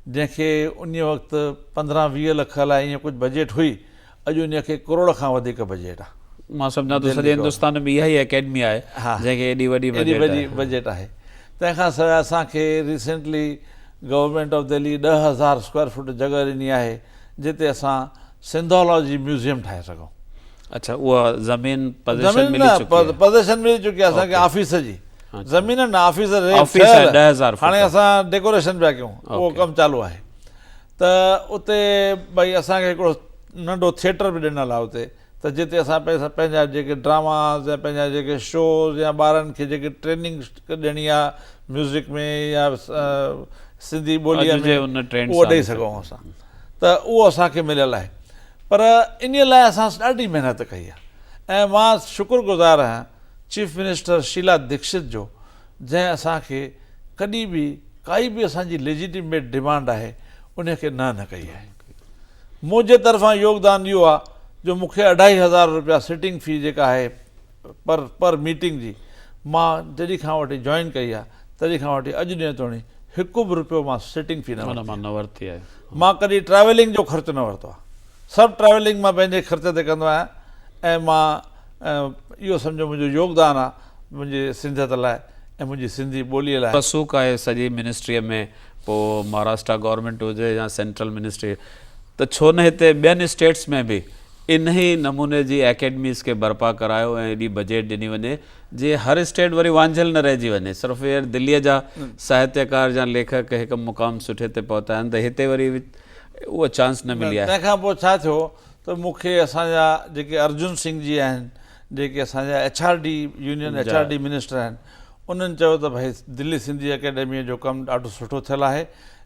جنهن کي انهي وقت 15 20 لک الائي ائين ڪجهه بجيٽ هئي اڄ انهي کي ڪروڙ کان وڌيڪ بجيٽ آهي. مان سمجهان ٿو سڄي هندستان ۾ اها ئي اڪيڊمي آهي جنهن کي ايڏي وڏي بجيٽ آهي. ايڏي وڏي بجيٽ آهي. تنهن کان سواء اسان کي recently government of Delhi 10,000 square foot جڳهه ڏني آهي جتي اسان سنڌالاجي ميوزيم ٺاهي سگهون. اڇا اها زمين پزيشن ملي چڪي آهي. پزيشن ملي چڪي آهي اسان کي آفيس جي. زمين نه آفيس آفيس آهي 10000 فوٽ. هاڻي اسان ڊيڪوريشن پيا ڪيون اهو ڪم چالو آهي. ته اتي ڀئي اسان کي هڪڙو ننڍو ٿيٽر به ڏنل آهي اتي ته جتي اسان پنهنجا جيڪي ڊراماز يا پنهنجا جيڪي شوز يا ٻارن کي جيڪي ٽريننگ ڏيڻي آهي ميوزڪ ۾ يا سنڌي ٻوليء ۾ اهو ڏئي سگهون اسان ته اهو اسان کي مليل آهي پر انهي لاء اسان ڏاڍي محنت ڪئي آهي ۽ مان شڪر گذار آهيان چيف منسٽر شيلا دڪشت جو جنهن اسان کي ڪڏهن به ڪائي به اسان جي ليجيٽيميٽ ڊمانڊ آهي انهي کي نه نه ڪئي آهي. منهنجي طرفان يوگدان اهو آهي جو مون کي اڍائي هزار روپيا سٽنگ في جيڪا آهي پر پر ميٽنگ جي مان جڏهن کان وٺي جوائن ڪئي آهي تڏهن کان وٺي اڄ ڏينهن توڻي هڪ به روپيو مان سٽنگ في نه ورتي آهي. مان ڪڏهن ٽريولنگ جو خرچ نه ورتو آهي. سڀ ٽريولنگ مان پنهنجي خرچ تي ڪندو آهيان ۽ مان اهو سمجهو منهنجو يوگدان آهي منهنجي سنڌيت لاء ۽ منهنجي سنڌي ٻوليء لاء. رسوخ آهي سڄي منسٽريء ۾ پوء مهاراشٽرا گورنمينٽ هجي يا سينٽرل منسٽري ته ڇو نه هتي ٻين اسٽيٽس ۾ به انهي نموني جي اڪيڊميز کي برپا ڪرايو ۽ ايڏي بجيٽ ڏني وڃي جيئن هر اسٽيٽ وري وانجهيل نه رهجي وڃي صرف هينئر دليء جا ساهتيڪار يا ليکڪ هڪ مقام سٺي تي پهتا آهن ته هتي وري اهو چانس نه ملي آهي. تنهن کان پوء ڇا ٿيو ته مون کي اسان جا جيڪي ارجن سنگهه جي آهن جيڪي اسان جا H R D union H R D minister آهن انهن چيو ته ڀائي دلي سنڌي اڪيڊميء جو ڪم ڏاڍو سٺو ٿيل آهي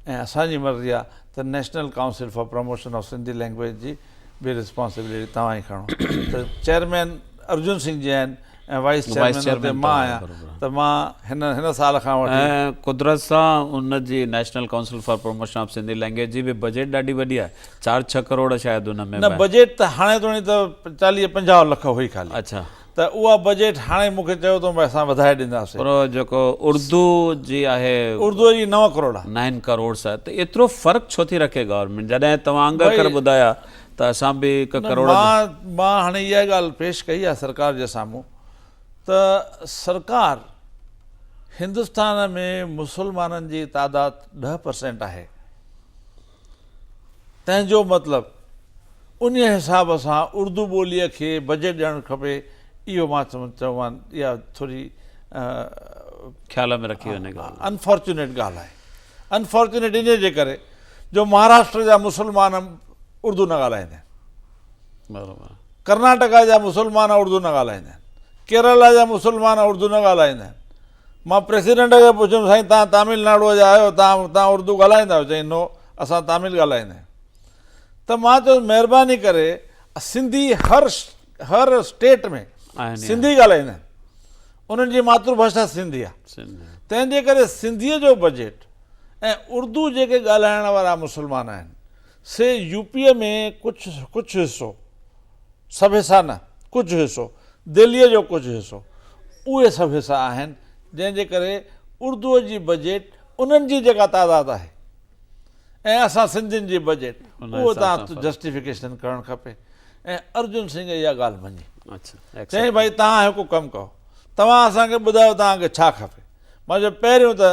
۽ اسان جي مرضي آهي ته national council for promotion of Sindhi language جي به ريسپانسبلٽي توهان ئي کڻو ته چيئرمين ارجن سنگهه جي آهن ۽ وائيس چيئرمين اتي مان آهيان ته مان هن هن سال کان وٺي. ۽ قدرت سان ان جي national council for promotion of Sindhi language جي به بجيٽ ڏاڍي وڏي آهي چار ڇهه ڪروڙ شايد ان ۾. نه بجيٽ ته هاڻي توڻي ته چاليهه 50 لک هئي خالي. اڇا. ته اها بجيٽ هاڻي مون کي چيو اٿئون ڀائي اسان وڌائي ڏينداسين. پر جيڪو اردو جي آهي. اردوء جي نو ڪروڙ آهي. نائن ڪروڙس آهي ته ايترو فرق ڇو ٿي رکي گورنمينٽ جڏهن توهان انگ اکر ٻڌايا ته اسان به هڪ ڪروڙ. مان مان هاڻي اها ڳالهه پيش ڪئي آهي سرڪار جي سامهون ته سرڪار هندستان ۾ مسلمانن جي تعداد 10% آهي. تنهن جو مطلب انهيء حساب سان اردو ٻوليء کي بجيٽ ڏيڻ کپي، اهو مان چوان اها ٿوري خيال ۾ رکي وڃي ڳالهه. انفارچونيٽ ڳالهه آهي. انفارچونيٽ انهيء جي ڪري جو مهاراشٽر جا مسلمان اردو نه ڳالهائيندا آهن. بروبر. ڪرناٽڪا جا مسلمان اردو نه ڳالهائيندا آهن. ڪيرالا جا مسلمان اردو نه ڳالهائيندا آهن. مان پريزيڊنٽ کي پڇيم سائين توهان تامل ناڊوء جا آهيو توهان توهان اردو ڳالهائيندا آهيو چيائين نو اسان تامل ڳالهائيندا آهيون ته مان چيس مهرباني ڪري سنڌي هر هر اسٽيٽ ۾ سنڌي ڳالهائيندا آهن انهن جي ماتر ڀاشا سنڌي آهي تنهن جي ڪري سنڌيء جو بجيٽ ۽ اردو جيڪي ڳالهائڻ وارا مسلمان آهن سي يو پيء ۾ ڪجهه ڪجهه حصو سڀ حصا نه، ڪجهه حصو، دهليء جو ڪجهه حصو، اهي سڀ حصا آهن، جنهن جي ڪري اردوء جي بجيٽ انهن جي جيڪا تعداد آهي ۽ اسان سنڌين جي بجيٽ اهو تان جسٽيفڪيشن ڪرڻ کپي ۽ ارجن سنگهه اها ڳالهه مڃي. چيائين ڀائي توهان هڪ ڪم ڪيو، توهان اسان کي ٻڌايو توهان کي ڇا کپي. مان چيو پهريون ته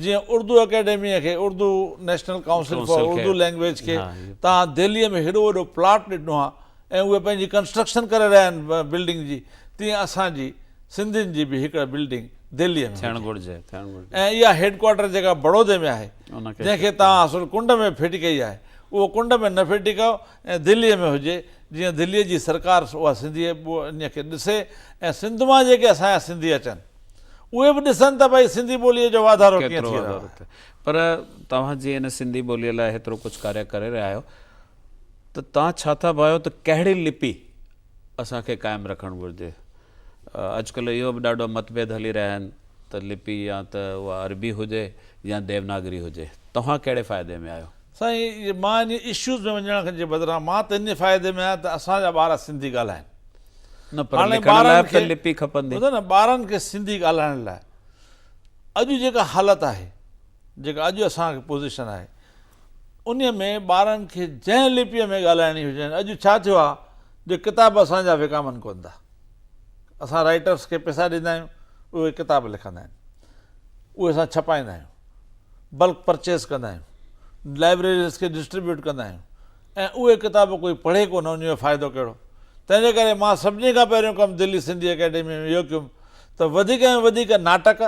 جيئن اردو اڪيڊميء کي Urdu national council for Urdu language کي توهان دهليء ۾ هيڏو وڏو پلاٽ ڏنو آهي ۽ اهي پنهنجي ڪنسٽرڪشن ڪري رهيا آهن بلڊنگ جي تيئن اسان جي سنڌين جي به هڪ بلڊنگ دهليء ۾ ٿيڻ گهرجي ۽ اها هيڊ ڪوارٽر جيڪا بڙودي ۾ آهي جنهن کي توهان اصل ڪنڊ ۾ ڦٽ ڪئي آهي اهو ڪنڊ ۾ نه ڦٽي ڪيو ۽ دهليء ۾ هجي جيئن دهليء جي سرڪار اها سنڌيء ان کي ڏسي ۽ سنڌ مان جيڪي اسان جا سنڌي اچن اهي به ڏسن ته ڀائي سنڌي ٻوليء جو واڌارو ڪيئن ٿي رهيو آهي. پر توهان جيئن هن سنڌي ٻوليء لاء هيترو ڪجهه ڪاريه ڪري رهيا آهيو ته توهان ڇا ٿا ڀانئيو ته ڪهڙي لپي اسان کي قائم رکڻ گهرجي؟ اڄڪلهه اهو به ڏاڍو متڀيد هلي رهيا آهن ته لپي يا ته اها عربي هجي يا ديوناگري هجي. توهان ڪهڙي فائدي ۾ آهيو؟ سائين مان انهي اشوز ۾ وڃڻ جي بدران مان ته انهي فائدي ۾ آهيان ته اسان جا ٻار سنڌي ڳالهائين. نه پر لکڻ لاء به ته لپي کپندي. ٻڌو نه ٻارن کي سنڌي ڳالهائڻ لاء اڄ جيڪا حالت آهي جيڪا اڄ اسان کي پوزيشن آهي انهي ۾ ٻارن کي جنهن لپيء ۾ ڳالهائڻي هجي اڄ ڇا ٿيو آهي جو ڪتاب اسان جا وڪامن ڪونه ٿا اسان رائٽرس کي پئسا ڏيندا آهيون اهي ڪتاب لکندا آهن اهي اسان ڇپائيندا آهيون بلڪ پرچيز ڪندا آهيون لائبريريز کي ڊسٽريبيوٽ ڪندا آهيون ۽ اهي ڪتاب ڪوئي پڙهي ڪونه ان جو فائدو ڪهڙو؟ تنهن جي ڪري مان سڀني کان پهريون ڪم دلي سنڌي اڪيڊمي ۾ اهو ڪيم ته وڌيڪ ۾ وڌيڪ ناٽڪ،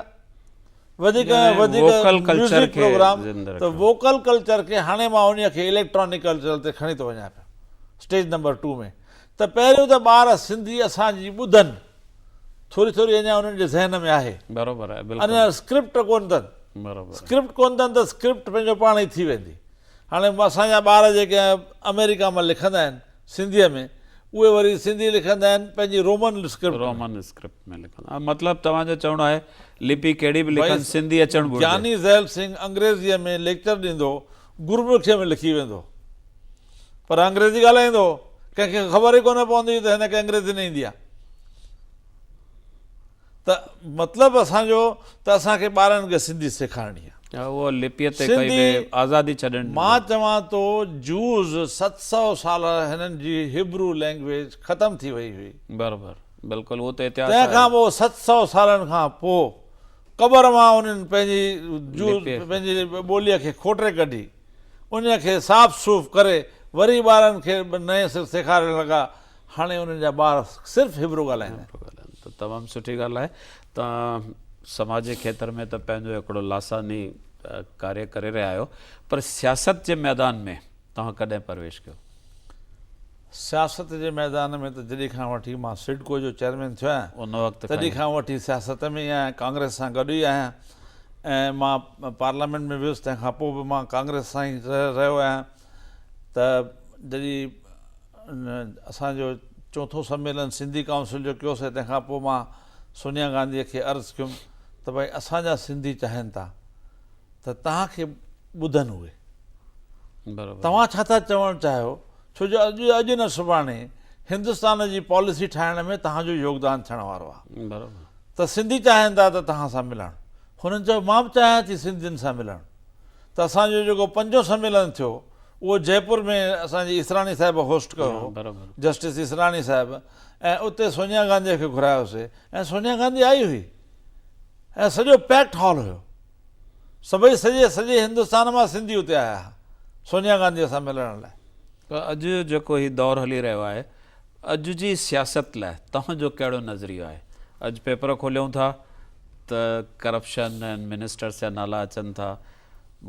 وڌيڪ ۾ وڌيڪ ميوزڪ پروگرام ته ووڪل ڪلچر کي هاڻي مان انهي کي اليڪٽرانڪ ڪلچر تي کڻي ٿو وڃان پيو اسٽيج نمبر ٽو ۾ ته پهريون ته ٻار سنڌي اسان جي ٻڌن ٿوري ٿوري اڃا انهن جي ذهن ۾ آهي بروبر آهي بلڪل اڃا اسڪرپٽ ڪونه اٿن بروبر اسڪرپٽ ڪونه اٿن ته اسڪرپٽ پنهنجو پاڻ ئي ٿي ويندي. هاڻي اسان جا ٻار جيڪي آمريڪا مان لکندا آهن سنڌيء ۾ اهي وري سنڌي لکندا آهن پنهنجي رومن اسڪرپٽ ۾. رومن اسڪرپٽ ۾ لکندا آهن مطلب توهان جو چوڻ آهي لپي ڪهڙي به لکن سنڌي اچڻ گهرجي. گياني زيل سنگهه انگريزيء ۾ ليڪچر ڏيندو هو گرمکيء ۾ لکي ويندو هو پر انگريزي ڳالهائيندو هو ڪنهن کي خبر ئي ڪونه پوندي هئي ته هن کي انگريزي نه ايندي آهي ته مطلب اسان جو ته اسان کي ٻارن کي سنڌي سيکارڻي آهي. اهو لپيء تي ڪئي به آزادي ڇڏڻ. مان چوان ٿو جوز 700 سال هنن جي هبرو لينگويج ختم ٿي وئي هئي. برابر بلڪل اهو ته اتهاس آهي. تنهن کان پوء 700 سالن کان پوء قبر مان انهن پنهنجي جوز پنهنجي ٻوليء کي کوٽي ڪڍي انهيء کي صاف صوف ڪري وري ٻارن کي نئين سر سيکارڻ لڳا. هاڻي انهن جا ٻار صرف هبرو ڳالهائيندا آهن. ته تمام سٺي ڳالهه آهي توهان سماجي کيتر ۾ ته پنهنجو هڪڙو لاثاني ڪاريه ڪري رهيا آهيو پر سياست جي ميدان ۾ توهان ڪڏهن پرويش ڪيو؟ سياست جي ميدان ۾ ته جڏهن کان وٺي مان سڊڪو جو چيئرمين ٿيو آهيان ان وقت کان تڏهن کان وٺي سياست ۾ ئي آهيان، ڪانگريس سان گڏ ئي آهيان ۽ مان پارليامينٽ ۾ ويس تنهن کان پوء به مان ڪانگريس سان ئي رهيو آهيان ته جڏهن اسان جو چوٿون سميلن سنڌي ڪائونسل جو ڪيوسين تنهن کان پوء مان سونيا گانڌيء کي عرض ڪيم ته ڀائي اسان جا سنڌي چاهين ٿا ته توهان کي ٻڌن اهي توهان ڇا ٿا چوڻ چاهيو ڇو جو اڄ اڄ نه سڀاڻي هندستان جي پاليسي ٺاهڻ ۾ توهان جو يوگدان ٿيڻ وارو آهي ته سنڌي چاهين ٿا ته توهان سان ملڻ هنن چيو مان به چاهيان ٿي سنڌين سان ملڻ ته اسان جو جيڪو پنجون سميلن ٿيو اهو جئپور ۾ اسان جي اسراڻي صاحب هوسٽ ڪيو هو جسٽس اسراڻي صاحب ۽ اتي سونيا گانڌي کي گهرايوسي ۽ سونيا گانڌي آئي هئي ۽ سڄو پيڪڊ هال هيو سڀئي سڄي سڄي هندستان مان سنڌي اتي آيا هئا سونيا گانڌي سان ملڻ لاء. پر اڄ جيڪو هي دور هلي رهيو آهي اڄ جي سياست لاء توهان جو ڪهڙو نظريو آهي؟ اڄ پيپر کوليون ٿا ته ڪرپشن ۽ منسٽرس جا نالا اچن ٿا،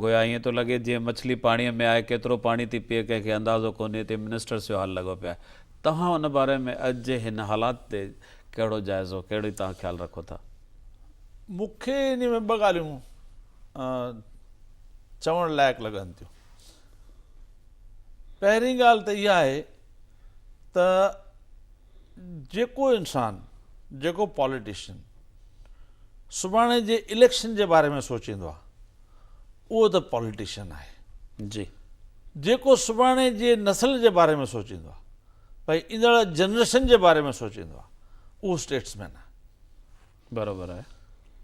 گويا ائين ٿو لڳي جيئن مڇلي پاڻيء ۾ آهي، ڪيترو پاڻي ٿي پيئي ڪنهن کي اندازو ڪونهي، تيئن منسٽرس جو حال لڳو پيو آهي. توهان ان باري ۾ اڄ جي هن حالات تي ڪهڙو جائزو، ڪهڙي توهان خيال رکو ٿا؟ مون کي انهي ۾ ٻه ڳالهيون چوڻ لائق لڳن ٿيون. پهرين ڳالهه ته اها آهي ته جيڪو انسان، جيڪو پاليٽيشن سڀاڻي جي اليڪشن جي باري ۾ سوچيندو آهي اهو ته پاليٽيشن آهي. جي. جيڪو سڀاڻي جي نسل جي باري ۾ سوچيندو آهي، ڀئي ايندڙ جنريشن جي باري ۾ سوچيندو آهي اهو اسٽيٽسمين آهي. برابر آهي.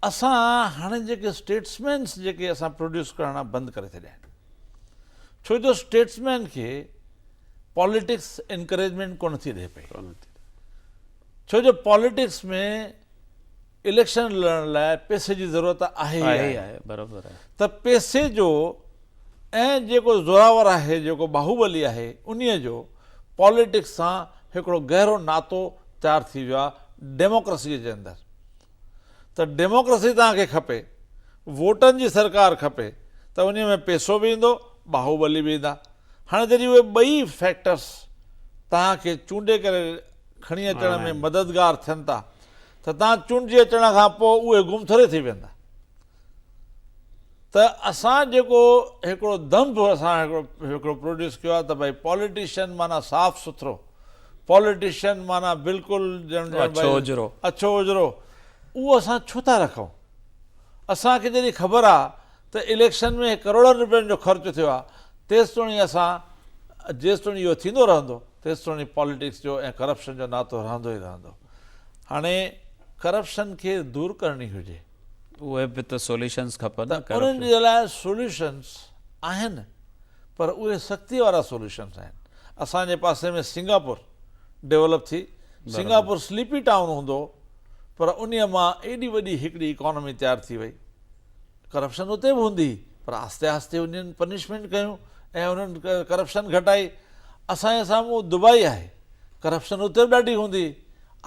اسان هاڻي جيڪي اسٽيٽسمينس جيڪي اسان پروڊيوس ڪرڻا بند ڪري ڇڏيا آهن ڇو جو اسٽيٽسمين کي پاليٽڪس انڪريجمينٽ ڪونه ٿي ڏئي پئي ڇو جو پاليٽڪس ۾ اليڪشن لڙڻ لاء پئسي جي ضرورت آهي ئي آهي برابر آهي ته پئسي جو ۽ جيڪو زوراور آهي جيڪو باهوبلي آهي انهي جو پاليٽڪس سان هڪڙو گهرو ناتو تيار ٿي ويو آهي ڊيموڪريسي جي اندر ته ڊيموڪريسي توهان کي کپي ووٽن جي سرڪار کپي ته انهي ۾ پئسو به ايندو باهوبلي به ايندا هاڻي جڏهن اهي ٻئي فيڪٽرس توهان کي چونڊي ڪري کڻي اچڻ ۾ مددگار ٿين ٿا ته توهان چونڊجي اچڻ کان پوء اهي گم ٿوري ٿي ويندا ته اسان جيڪو هڪڙو دنڀ اسان هڪڙو هڪڙو پروڊيوس ڪيو آهي ته ڀائي پاليٽيشن معنيٰ صاف سٿرو پاليٽيشن معنيٰ بلڪل ڄڻ ڄڻ اڇو اجرو اڇو اجرو اهو اسان ڇو ٿا رکون اسان کي جڏهن خبر آهي ته اليڪشن ۾ ڪروڙن روپين جو خرچ ٿيو آهي تيستوڻي اسان جيستوڻي اهو ٿيندو رهندو تيستوڻي پاليٽڪس جو ۽ ڪرپشن جو ناتو رهندو ئي رهندو هاڻي ڪرپشن کي دور ڪرڻي هجي اهي به ته سوليوشنز کپن نه ته انهن جي لاء سوليوشنز آهن پر اهي سختي وارا سوليوشنز آهن اسان جي پاسي ۾ سنگاپور ڊيولپ ٿي سنگاپور سليپي ٽائون هوندو پر انهي مان ايڏي وڏي هڪڙي اڪانومي تيار ٿي وئي ڪرپشن اتي به هوندي هئي پر آهستي آهستي انهن پنشمينٽ ڪيون ۽ انهن ڪرپشن گهٽائي. اسان جي سامهون دبائي آهي ڪرپشن اتي به ڏاڍي هوندي هئي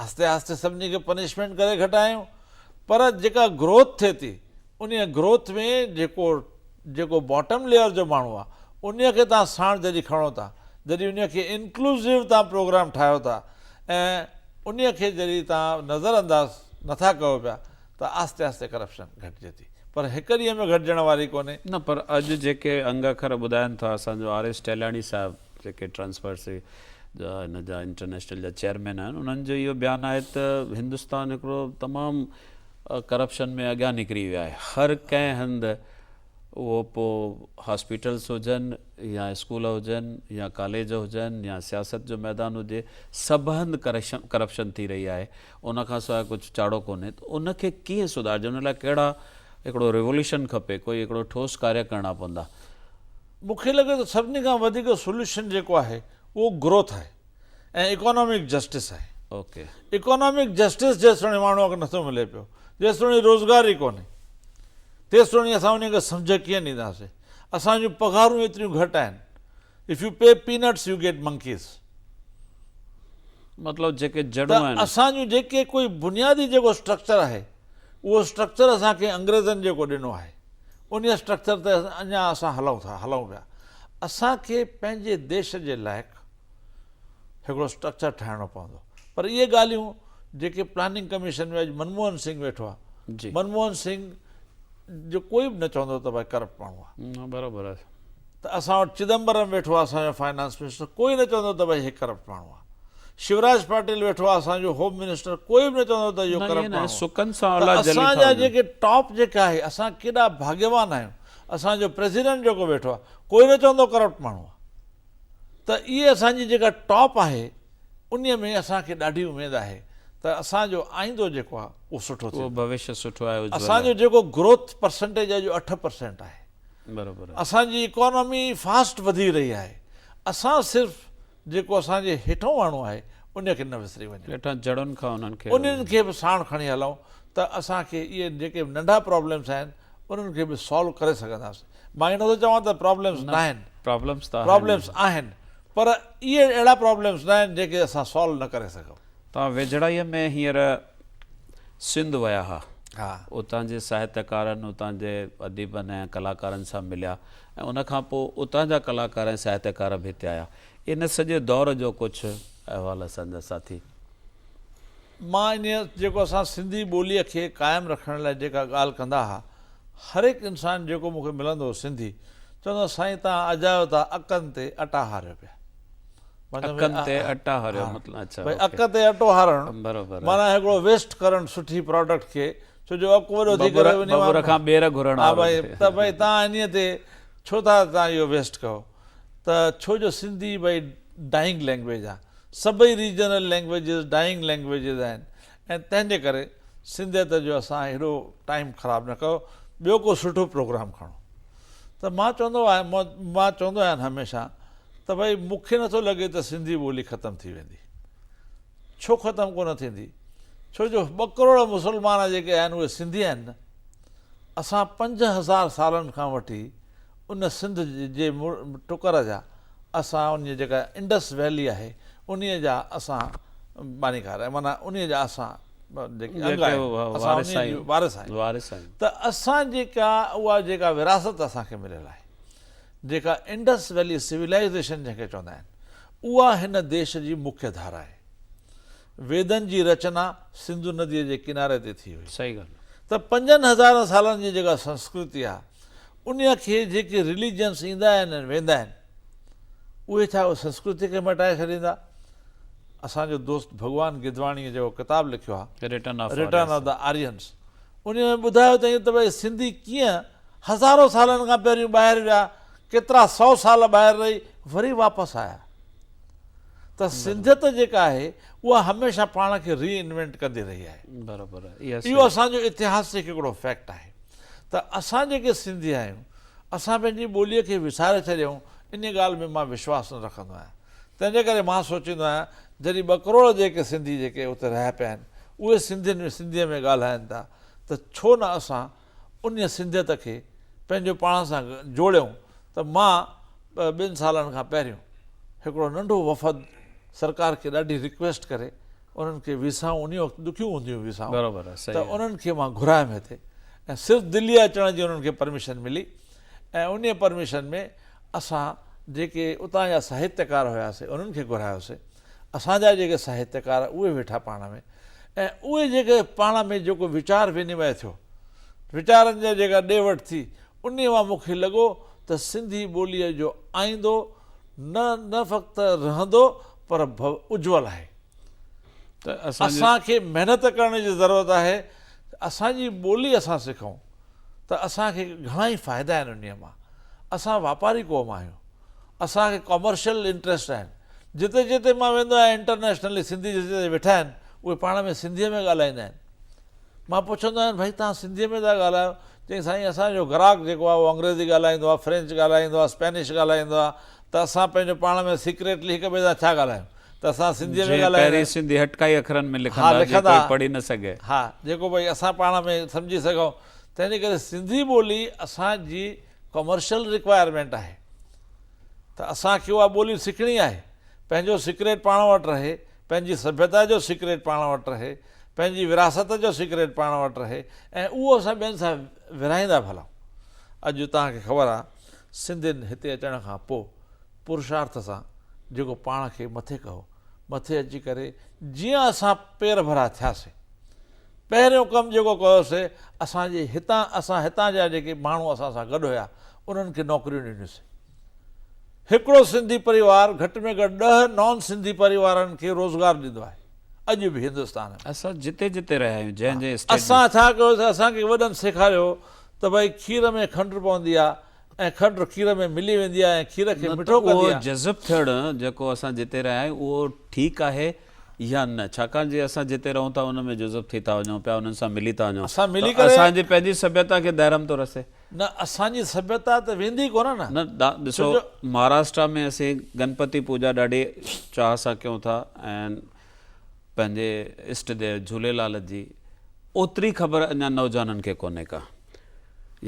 آهستي آهستي سڀني کي پنشمينٽ ڪري گهٽايون پر جيڪا گروٿ ٿئي ٿي انهي گروٿ ۾ جيڪو جيڪو باٽم ليئر جو ماڻهو آهي انهي کي تان ساڻ جڏهن کڻو ٿا جڏهن انهي کي انڪلوزيو تان پروگرام ٺاهيو ٿا ۽ انهي کي جڏهن تان نظر انداز نٿا ڪيو پيا ته آهستي آهستي ڪرپشن گهٽجي ٿي پر هڪ ڏينهن ۾ گهٽجڻ واري ڪونهي. نه پر اڄ جيڪي انگ اکر ٻڌائن ٿا اسان جو آر ايس ٽيلاڻي صاحب جيڪي ٽرانسپرسي جا هن جا انٽرنيشنل جا چيئرمين آهن انهن جو اهو بيان آهي ته هندستان هڪڙو تمام ڪرپشن ۾ اڳيان نڪري ويو آهي هر ڪنهن هنڌ اهو پوء هاسپيٽلس هجن يا اسڪول هجن يا ڪاليج هجن يا سياست جو ميدان هجي سڀ هنڌ ڪرپشن ٿي رهي آهي ان کان سواء ڪجهه چاڙهو ڪونهي ته ان کي ڪيئن سڌارجي ان لاء ڪهڙا هڪڙو ريوليوشن کپي، ڪوئي هڪڙو ٺوس ڪاريه ڪرڻا پوندا. مون کي لڳي ٿو سڀني کان وڌيڪ سوليوشن جيڪو آهي اهو گروٿ آهي ۽ اڪانامڪ جسٽس آهي. اوڪي. اڪانامڪ جسٽس جيستوڻي ماڻهوء کي نٿو ملي پيو، جيستوڻي روزگار ئي ڪونهي، تيستوڻي اسان انهي کي سمجهه ڪيئن ڏينداسين. اسان جون پگهارون ايتريون گهٽ آهن. If you pay peanuts you get monkeys. مطلب جيڪي جڙون ته آهن. اسان جون جيڪي ڪوئي بنيادي جيڪو اسٽرڪچر آهي اهو اسٽرڪچر اسان کي انگريزن جيڪو ڏنو آهي انهي اسٽرڪچر تي اڃا اسان هلون ٿا هلون پيا. اسان کي پنهنجي ديش جي لائق هڪڙو اسٽرڪچر ٺاهڻو پوندو. پر اهي ڳالهيون جيڪي پلاننگ ڪميشن ۾ اڄ منموهن سنگهه ويٺو آهي منموهن سنگهه جو ڪوئي به نه چوندو ته ڀائي ڪرپٽ ماڻهو آهي. نه برابر آهي. ته اسان وٽ چدمبرم ويٺو آهي اسان جو فائنانس منسٽر ڪوئي نه چوندو ته ڀائي هي ڪرپٽ ماڻهو آهي. شيوراج پاٽيل ويٺو آهي اسان جو هوم منسٽر ڪوئي به نه چوندو ته اهو ڪرپٽ ماڻهو آهي. ته اسان جا جيڪي ٽاپ جيڪا آهي اسان ڪيڏا ڀاڳيوان آهيون اسان جو پريزيڊنٽ جيڪو ويٺو آهي ڪوئي نه چوندو ڪرپٽ ماڻهو آهي. ته اهي اسان جي جيڪا ٽاپ آهي انهي ۾ اسان کي ڏاڍي اميد آهي ته اسان جو آئيندو جيڪو آهي اهو سٺو اهو ٿيندو. ڀوشيه سٺو آهي اجول اسان جو آهي. جيڪو گروٿ پرسنٽيج آهي جو 8% آهي. برابر آهي. اسان جي اڪانومي فاسٽ وڌي رهي آهي. اسان صرف جيڪو اسان جي هيٺون ماڻهو آهي انهي کي نه وسري وڃون. هيٺان جڙن کان انهن کي. انهن کي به ساڻ کڻي هلون ته اسان کي اهي جيڪي به ننڍا پرابلمس آهن انهن کي به سالو ڪري سگهنداسين. مان ائين نٿو چوان ته پرابلمس ناهن. پرابلمس ته آهن. پرابلمس آهن پر اهي اهڙا پرابلمس ناهن جيڪي اسان سالو نه ڪري سگهون. توهان ويجهڙائيء ۾ هينئر سنڌ ويا ها. ها. اتان جي ساهتڪارن، اتان جي اديبن ۽ ڪلاڪارن سان مليا ۽ ان کان پوء اتان جا ڪلاڪار ۽ ساهتڪار به هتي آيا. ان سڄي دور جو ڪجهه احوال اسان جا ساٿي. مان انهيء جيڪو اسان سنڌي ٻوليء کي قائم رکڻ لاء جيڪا ڳالهه ڪندا ها، هر هڪ انسان جيڪو مون کي ملندو هو سنڌي، چوندو هو سائين توهان اجايو ٿا اڪن تي اٽا هاريو پيا. اڪن تي اٽا هاريو مطلب اڇا ڀئي اڪ تي اٽو هارڻ معنيٰ هڪڙو ويسٽ ڪرڻ سٺي پراڊڪٽ کي ڇو جو اڪ وڏو ٿي ڪري انهي مان ٻٻر کان ٻير گهرڻ ها ڀئي ته ڀئي توهان انهيء تي ڇو ٿا توهان اهو ويسٽ ڪيو ته ڇو جو سنڌي ڀئي ڊائنگ لينگويج آهي سڀئي ريجنل لينگويجز ڊائنگ لينگويجز آهن ۽ تنهن جي ڪري سنڌيت جو اسان هيڏو ٽائيم خراب نه ڪيو ٻيو ڪو سٺو پروگرام کڻو ته مان چوندو آهيان مان چوندو آهيان هميشه ته ڀئي مون کي نٿو لڳي ته سنڌي ٻولي ختم ٿي ويندي ڇو ختم ڪونه ٿيندي ڇو جو ٻه ڪروڙ مسلمان جيڪي آهن اهي سنڌي آهن نه اسان 5000 سالن کان وٺي ان سنڌ جي ٽڪر جا اسان ان جي جيڪا انڊس ويلي آهي انهي جا اسان بانيڪار آهيون معنيٰ انهي جا اسان جيڪي انگ آهيون اسان انهي جي وارث آهيون ته اسان جيڪا اها جيڪا وراثت اسان کي مليل آهي جيڪا انڊس ويلي سولائيزيشن جنهن کي چوندا آهن اها هن ديش جي مکيه ڌارا آهي. ويدن جي رچنا سنڌو نديء جي ڪناري تي ٿي هئي. صحيح ڳالهه. ته پنجن هزارن سالن جي جيڪا سنسڪرتي آهي انهيء کي جيڪي رليجنس ايندا آهن ۽ ويندا آهن اهي ڇا سنسڪرتي کي مٽائي ڇڏيندا؟ اسان جو دوست ڀڳوان گدواڻيء جيڪو ڪتاب لکيو آهي return of return of the Aryans انهيء ۾ ٻڌايو اٿائين ته ڀئي سنڌي ڪيئن هزارو سالن کان پهريون ٻاهر ويا، ڪيترا سئو سال ٻاهر رهي وري واپس آيا ته سنڌيت جيڪا آهي اها هميشه پاڻ کي ري انوينٽ ڪندي رهي آهي. برابر اهو اسان جو اتهاسڪ هڪڙو فيڪٽ آهي ته اسان جيڪي سنڌي آهيون اسان پنهنجي ٻوليء کي وساري ڇڏيائون انهي ڳالهه ۾ مان وشواس نه رکندو آهيان تنهن جي ڪري مان سوچيندو آهيان جڏهن ٻه ڪروڙ جيڪي سنڌي جيڪي اتي رهيا پيا آهن اهي سنڌين ۾ سنڌيء ۾ ڳالهائن ٿا ته ڇو نه اسان انهي سنڌيت کي پنهنجو پاڻ سان جوڙيون ته مان ٻن سالن کان پهريون هڪڙو ننڍو وفد سرڪار کي ڏاڍي رڪويسٽ ڪري انهن کي ويسائون انهي وقت ڏکيون هونديون هيون ويسائون ته انهن کي مان گهرايم هتي ۽ صرف دلي اچڻ جي انهن کي پرميشن ملي ۽ انهي پرميشن ۾ اسان جيڪي اتان جا ساهتيڪار هياسي انهن کي گهرايوسي اسان جا جيڪي ساهتيڪار اهي ويٺا پاڻ ۾ ۽ اهي جيڪي پاڻ ۾ جيڪو ويچار ونمي ٿيو ويچارن جا جيڪا ڏي وٺ ٿي انهي مان مون کي لڳو ته سنڌي ٻوليء جو آئيندو نه نه فقط رهندو پر اجول آهي. ته اسان جي. اسان کي محنت ڪرڻ جي ضرورت آهي ته اسان جي ٻولي اسان سکون ته اسان کي گهڻا ئي فائدا آهن انهيء مان. اسان واپاري قوم آهيون. اسان کي ڪامرشل انٽريسٽ آهن. جتي جتي مان ويندو آهيان انٽرنيشنلي سنڌي جتي جتي ويٺا آهن اهي پاڻ ۾ سنڌيء ۾ ڳالهائيندا آهن. مان پڇندو آهيان ڀائي توهان سنڌيء ۾ ٿا ڳالهايو؟ چيائين سائين اسان جو گراهڪ جيڪو آهي اهو انگريزي ڳالهائيندو آهي، فرينچ ڳالهائيندو آهي، اسپينش ڳالهائيندو آهي ته اسان پنهنجو پاڻ ۾ سيڪريٽلي هڪ ٻئي سان ڇا ڳالهايون ته اسان سنڌيء ۾ جيئن ڳالهائيندا پهرين سنڌي هٽڪائي اکرن ۾ ها لکندا جيئن لکندا ڪوئي پڙهي نه سگهي. ها جيڪو ڀئي اسان پاڻ ۾ سمجهي سگهون. تنهن جي ڪري سنڌي ٻولي اسان جي ڪمرشل رڪوائرمينٽ آهي ته اسان کي اها ٻولي سکڻي آهي. پنهنجو سيڪريٽ پاڻ وٽ رهي، پنهنجي سڀيتا جو سيڪريٽ پاڻ وٽ رهي، پنهنجي وراثت جو سيڪريٽ پاڻ وٽ رهي ۽ اهو اسان ٻين سان ورهائيندا به هلون. اڄ توهان کي خبر آ سنڌين هتي اچڻ کان پوء پرشارٿ سان جيڪو پاڻ کي مٿي ڪيو، مٿي اچي ڪري جيئن اسان پير ڀرا ٿياسين، پهريون ڪم جيڪو ڪيوسين اسان جي هتان اسان هتان جا جيڪي ماڻهو اسان سان گڏ هيا انهن کي نوڪريون ڏنيونسين. هڪڙو سنڌي پريوار گهٽ ۾ گهٽ ڏهه نان سنڌي پريوارن کي روزگار ڏيندو آهي اڄ به هندستان ۾. اسان جتي جتي رهيا آهيون جنهن جنهن اسٽيٽ ۾. اسان ڇا ڪيوسين اسان کي وڏن سيکاريو ته ڀائي کير ۾ کنڊ پوندي آهي ۽ کنڊ کير ۾ ملي ويندي آهي ۽ کير کي نه ته مٺو ڪندي اهو آهي. جذب ٿيڻ جيڪو اسان جتي رهيا آهيون اهو ٺيڪ آهي يا نه ڇاڪاڻ جي اسان جتي رهون ٿا ان ۾ جذب ٿي ٿا وڃون پيا انهن سان ملي ٿا وڃون اسان ملي ته ڪري اسان جي پنهنجي سڀيتا کي دهرم ٿو رسي. نه اسان جي سڀيتا ته ويندي ڪونه نه. نه ڏسو مهاراشٽرا ۾ اسين گنپتي پوڄا ڏاڍي چاهه سان ڪيون ٿا ۽ پنهنجي اشٽ ديو جهوليلال جي اوتري خبر اڃا نوجوانن کي ڪونهي ڪا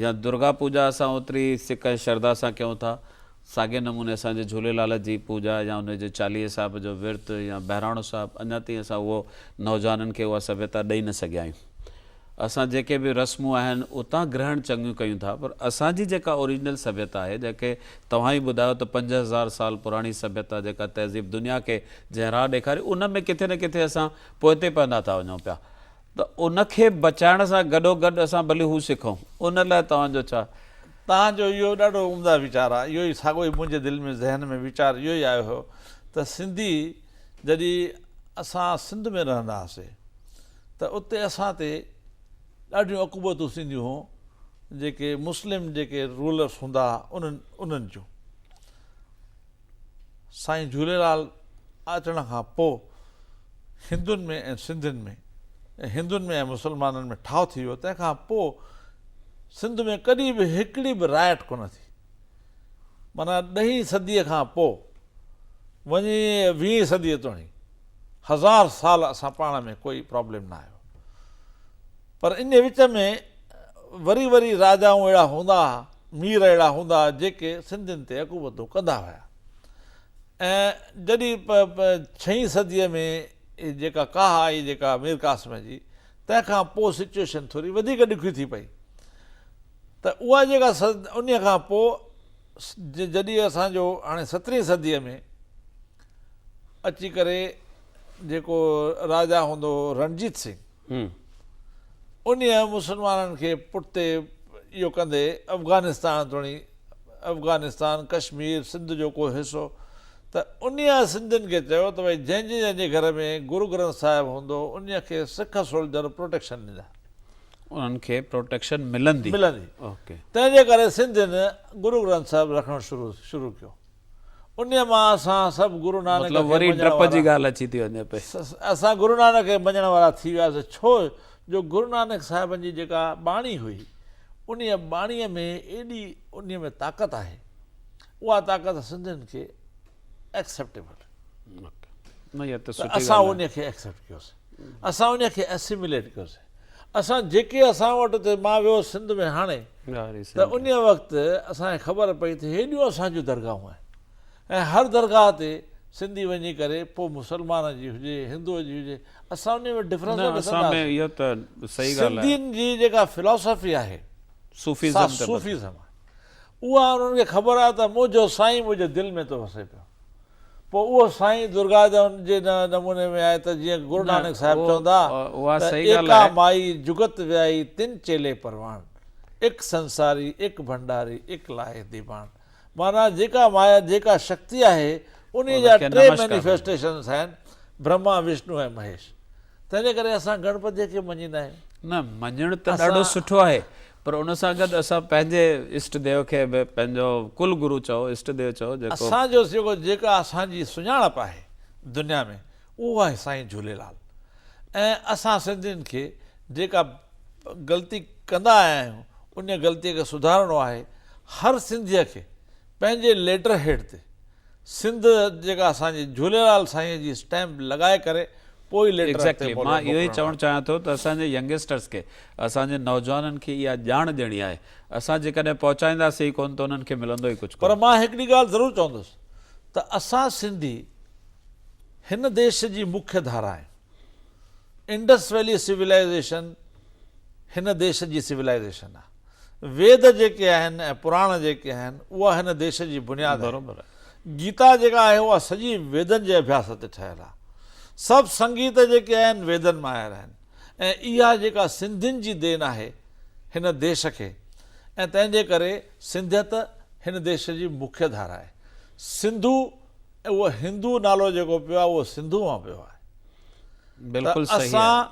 يا درگا پوڄا اسان اوتري سڪ ۽ شرڌا سان ڪيون ٿا ساڳي نموني اسان جي جهوليلال جي پوڄا يا ان جي چاليهي صاحب جو ورت يا بهراڻو صاحب اڃا تائين اسان اهو نوجوانن کي اها سڀيتا ڏئي نه سگهيا آهيون. اسان جيڪي به رسمون آهن اتان گرهڻ چڱيون ڪيون ٿا پر اسان جي جيڪا اوريجنل سڀيتا آهي جنهن کي توهان ئي ٻڌايو ته 5000 سال پراڻي سڀيتا جيڪا تهذيب دنيا کي جنهن راهه ڏيکاري ان ۾ ڪٿي نه ڪٿي اسان پوئتي پوندا ٿا وڃون پيا ته ان کي بچائڻ سان گڏو گڏ اسان ڀلي هو سکون ان لاء توهان جو ڇا توهان جو اهو ڏاڍو عمده ويچار آهي اهو ئي ساڳو ئي منهنجي دل ۾ ذهن ۾ ويچار اهو ئي آيو هيو ته سنڌي جڏهن اسان سنڌ ۾ رهندا هئاسي ته اتي اسان تي ڏاڍيون عقوبتون ٿينديون هون جيڪي مسلم جيڪي رولرس هوندا ها انهن انهن جون. سائين جهوليلال اچڻ کان پوء هندن ۾ ۽ سنڌين ۾ هندن ۾ ۽ مسلمانن ۾ ٺاهه ٿي ويو تنهن کان پوء سنڌ ۾ ڪڏهن به هڪڙي به رائٽ ڪونه ٿي معنيٰ ڏهين صديء کان پوء وڃي ويهين صديء توڻي هزار سال اسان پاڻ ۾ ڪوئي پرابلم نه آيو پر ان وچ ۾ وري وري راجائون اهڙا هوندا ها مير اهڙا هوندا ها جيڪي سنڌين تي حڪومتون ڪندا هيا ۽ جڏهن ڇهين صديء ۾ جيڪا ڪاهه آئي جيڪا مير قاسم جي تنهن کان پوء سچويشن ٿوري وڌيڪ ڏکي ٿي پئي ته اها جيڪا ان کان پوء جڏهن اسانجو هاڻي سترهين صديء ۾ اچي ڪري جيڪو راجا هوندو هو رڻجيت سنگهه انهيء مسلمانن کي پٺتي اهو ڪندي افغانستان توڻي افغانستان ڪشمير سنڌ جو ڪو حصو ته انهيء سنڌين کي چيو ته ڀئي جنهن جي جنهن جي گهر ۾ گرو گرنٿ صاحب هوندو انهيء کي سک سولجر پروٽيڪشن ڏيندا. انهن کي پروٽيڪشن ملندي. ملندي. تنهن جي ڪري سنڌين گرو گرنٿ صاحب رکڻ شروع شروع ڪيو. انهيء مان اسان سڀ گرو نانڪ مطلب کي وري مڃڻ ڊپ جي وارا ڳالهه اچي ٿي وڃي پئي. اسان گرو نانڪ کي مڃڻ وارا ٿي وياسين ڇو جو گرو نانڪ صاحبن جي جيڪا ٻاڻي هئي انهيء ٻاڻيء ۾ ايڏي انهيء ۾ طاقت آهي اها طاقت سنڌين کي ايڪسيپٽيبل نه اها ته ته سٺي اسان ڳالهه آهي. انهيء کي ايڪسيپٽ ڪيوسين اسان انهيء کي اسيميليٽ ڪيوسين اسان جيڪي اسان وٽ اتي مان ويو هوس سنڌ ۾ هاڻي ته انهيء وقت اسان کي خبر پئي ته هيڏيون اسان جون درگاهون آهن ۽ هر درگاهه تي سنڌي وڃي ڪري پوء مسلمان جي هجي هندوء جي هجي اسان انهيء ۾ ڊفرنس نه ڏسندا هئاسين. سنڌين جي جيڪا فلاسافي آهي سا صوفيزم آهي اها انهن کي خبر آهي ته منهنجو سائين منهنجي دل ۾ ٿو وسي پيو. پوء اهو سائين درگا جي نموني ۾ آهي ته جيئن گرو نانڪ صاحب چوندا ته ايڪا مائي جگت ويائي تن چيلي پرواڻ، اڪ سنساري اڪ ڀنڊاري اڪ لاهي ديباڻ. معنيٰ جيڪا مايا جيڪا شڪتي آهي انهيء جا ٽي مينيفيسٽيشنس آهن برهما، وشنو ۽ مهيش. تنهنجي ڪري اسان گڻپتيء کي مڃيندا آهيون. نه مڃڻ ته ڏاڍو سٺو آهي پر ان سان گڏ اسان پنهنجي اشٽ ديو کي به پنهنجو ڪل گرو چئو اشٽ ديو چئو جيڪو. اسان جو جيڪو جيڪا اسان جي سڃاڻپ آهي دنيا ۾ اهو آهي سائين جهوليلال ۽ اسان سنڌين کي جيڪا غلطي ڪندا آيا آهيون انهيء غلطيء کي سڌارڻو آهي. هر سنڌيء کي پنهنجي ليٽر هيڊ تي سنڌ جيڪا اسان جي جهوليلال سائينء جي اسٽيمپ لڳائي ڪري پوء ئي ليٽر اڳتي Exactly مان اهو ئي موڪلڻو چوڻ آهي. چاهيان ٿو ته اسان جي ينگسٽرس کي اسان جي نوجوانن کي اها ڄاڻ ڏيڻي آهي اسان جيڪڏهن پهچائينداسين ئي ڪونه ته انهن کي ملندو ئي ڪجهه پر ڪونه. مان هڪڙي ڳالهه ضرور چوندس ته اسان سنڌي هن ديش جي مکيه ڌارا آهيون. انڊس ويلي سولائيزيشن هن ديش جي سولائيزيشن آهي. ويد جيڪي آهن ۽ پراڻ جيڪي آهن اها هن ديش جي بنياد آهي. گيتا جيڪا آهي اها سڄي ويدن جي اڀياس تي ٺهيل آهي. سڀ سنگيت جيڪي آهن ويدن مان آيل آهن ۽ اها جيڪا سنڌين جي دين آهي هن ديش کي ۽ تنهن جي ڪري سنڌيت هن ديش جي مکيه ڌارا آهي. سنڌو ۽ اهو هندو نالو جيڪو پيو آهي اهو سنڌو مان پيو آهي. بلڪل ته صحيح اسان آهي.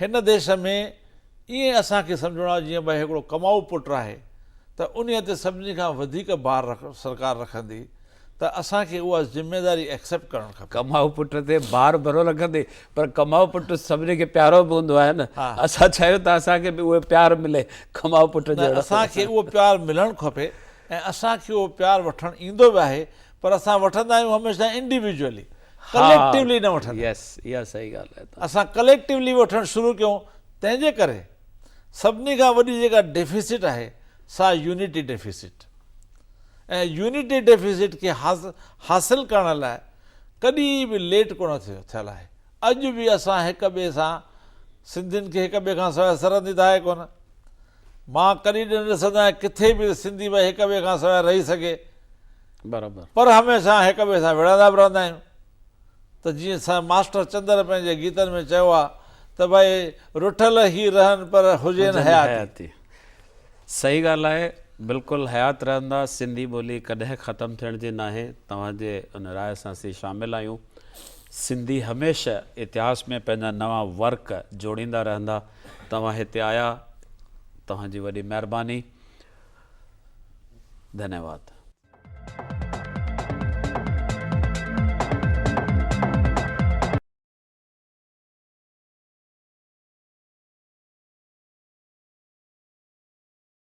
هن ديش ۾ ائين اسان کي سمجهڻو آهي جيئن ڀائي هڪڙو ڪمائو پٽ آهي ته انهيء تي سڀني کان وڌيڪ بار سرڪار رکندي ته اسان کي اها ذميواري ايڪسيپٽ ڪرڻ کپي. ڪمائو پٽ تي بار برو رکندي پر ڪمائو پٽ سڀني کي پيارو به هوندو آهي نه اسان چاهيون ته اسان کي به اهو پيار ملي ڪمائو پٽ نه جهڙو. اسان کي اهو پيار ملڻ کپي ۽ اسان کي اهو پيار وٺڻ ايندو به آهي پر اسان وٺندا آهيون هميشه انڊيويجوئلي ڪليڪٽيولي نه وٺندا يس اها صحيح ڳالهه آهي. اسان ڪليڪٽيولي وٺڻ شروع ڪيون تنهن جي ڪري سڀني کان وڏي جيڪا ڊيفيسٽ آهي سا يونٽي ڊيفيسٽ ۽ يونٽي ڊيفيسٽ کي حاصل ڪرڻ لاء ڪڏهن به ليٽ ڪونه ٿيو ٿيل آهي اڄ به اسان هڪ ٻئي سان سنڌين کي هڪ ٻئي کان سواء سرندي ته آهي ڪونه مان ڪڏهن نه ڏسندو آهيان ڪٿي به سنڌي ڀائي هڪ ٻئي کان سواء رهي سگهي برابر. پر هميشه هڪ ٻئي سان وڙهندا به رهندا آهيون ته جيئن سائين ماسٽر چندر پنهنجي گيتن ۾ چيو آهي ته ڀائي رٺل هي رهن پر هجين حياتي. صحيح ڳالهه آهي بلڪل حيات رهندا سنڌي ٻولي ڪڏهن ختم ٿيڻ جي ناهي توهان جي ان راء سان اسين شامل آهيون سنڌي هميشه اتهاس ۾ پنهنجا نوان ورق جوڙيندا رهندا توهان هتي آيا توهان جي وڏي مهرباني ڌنيواد.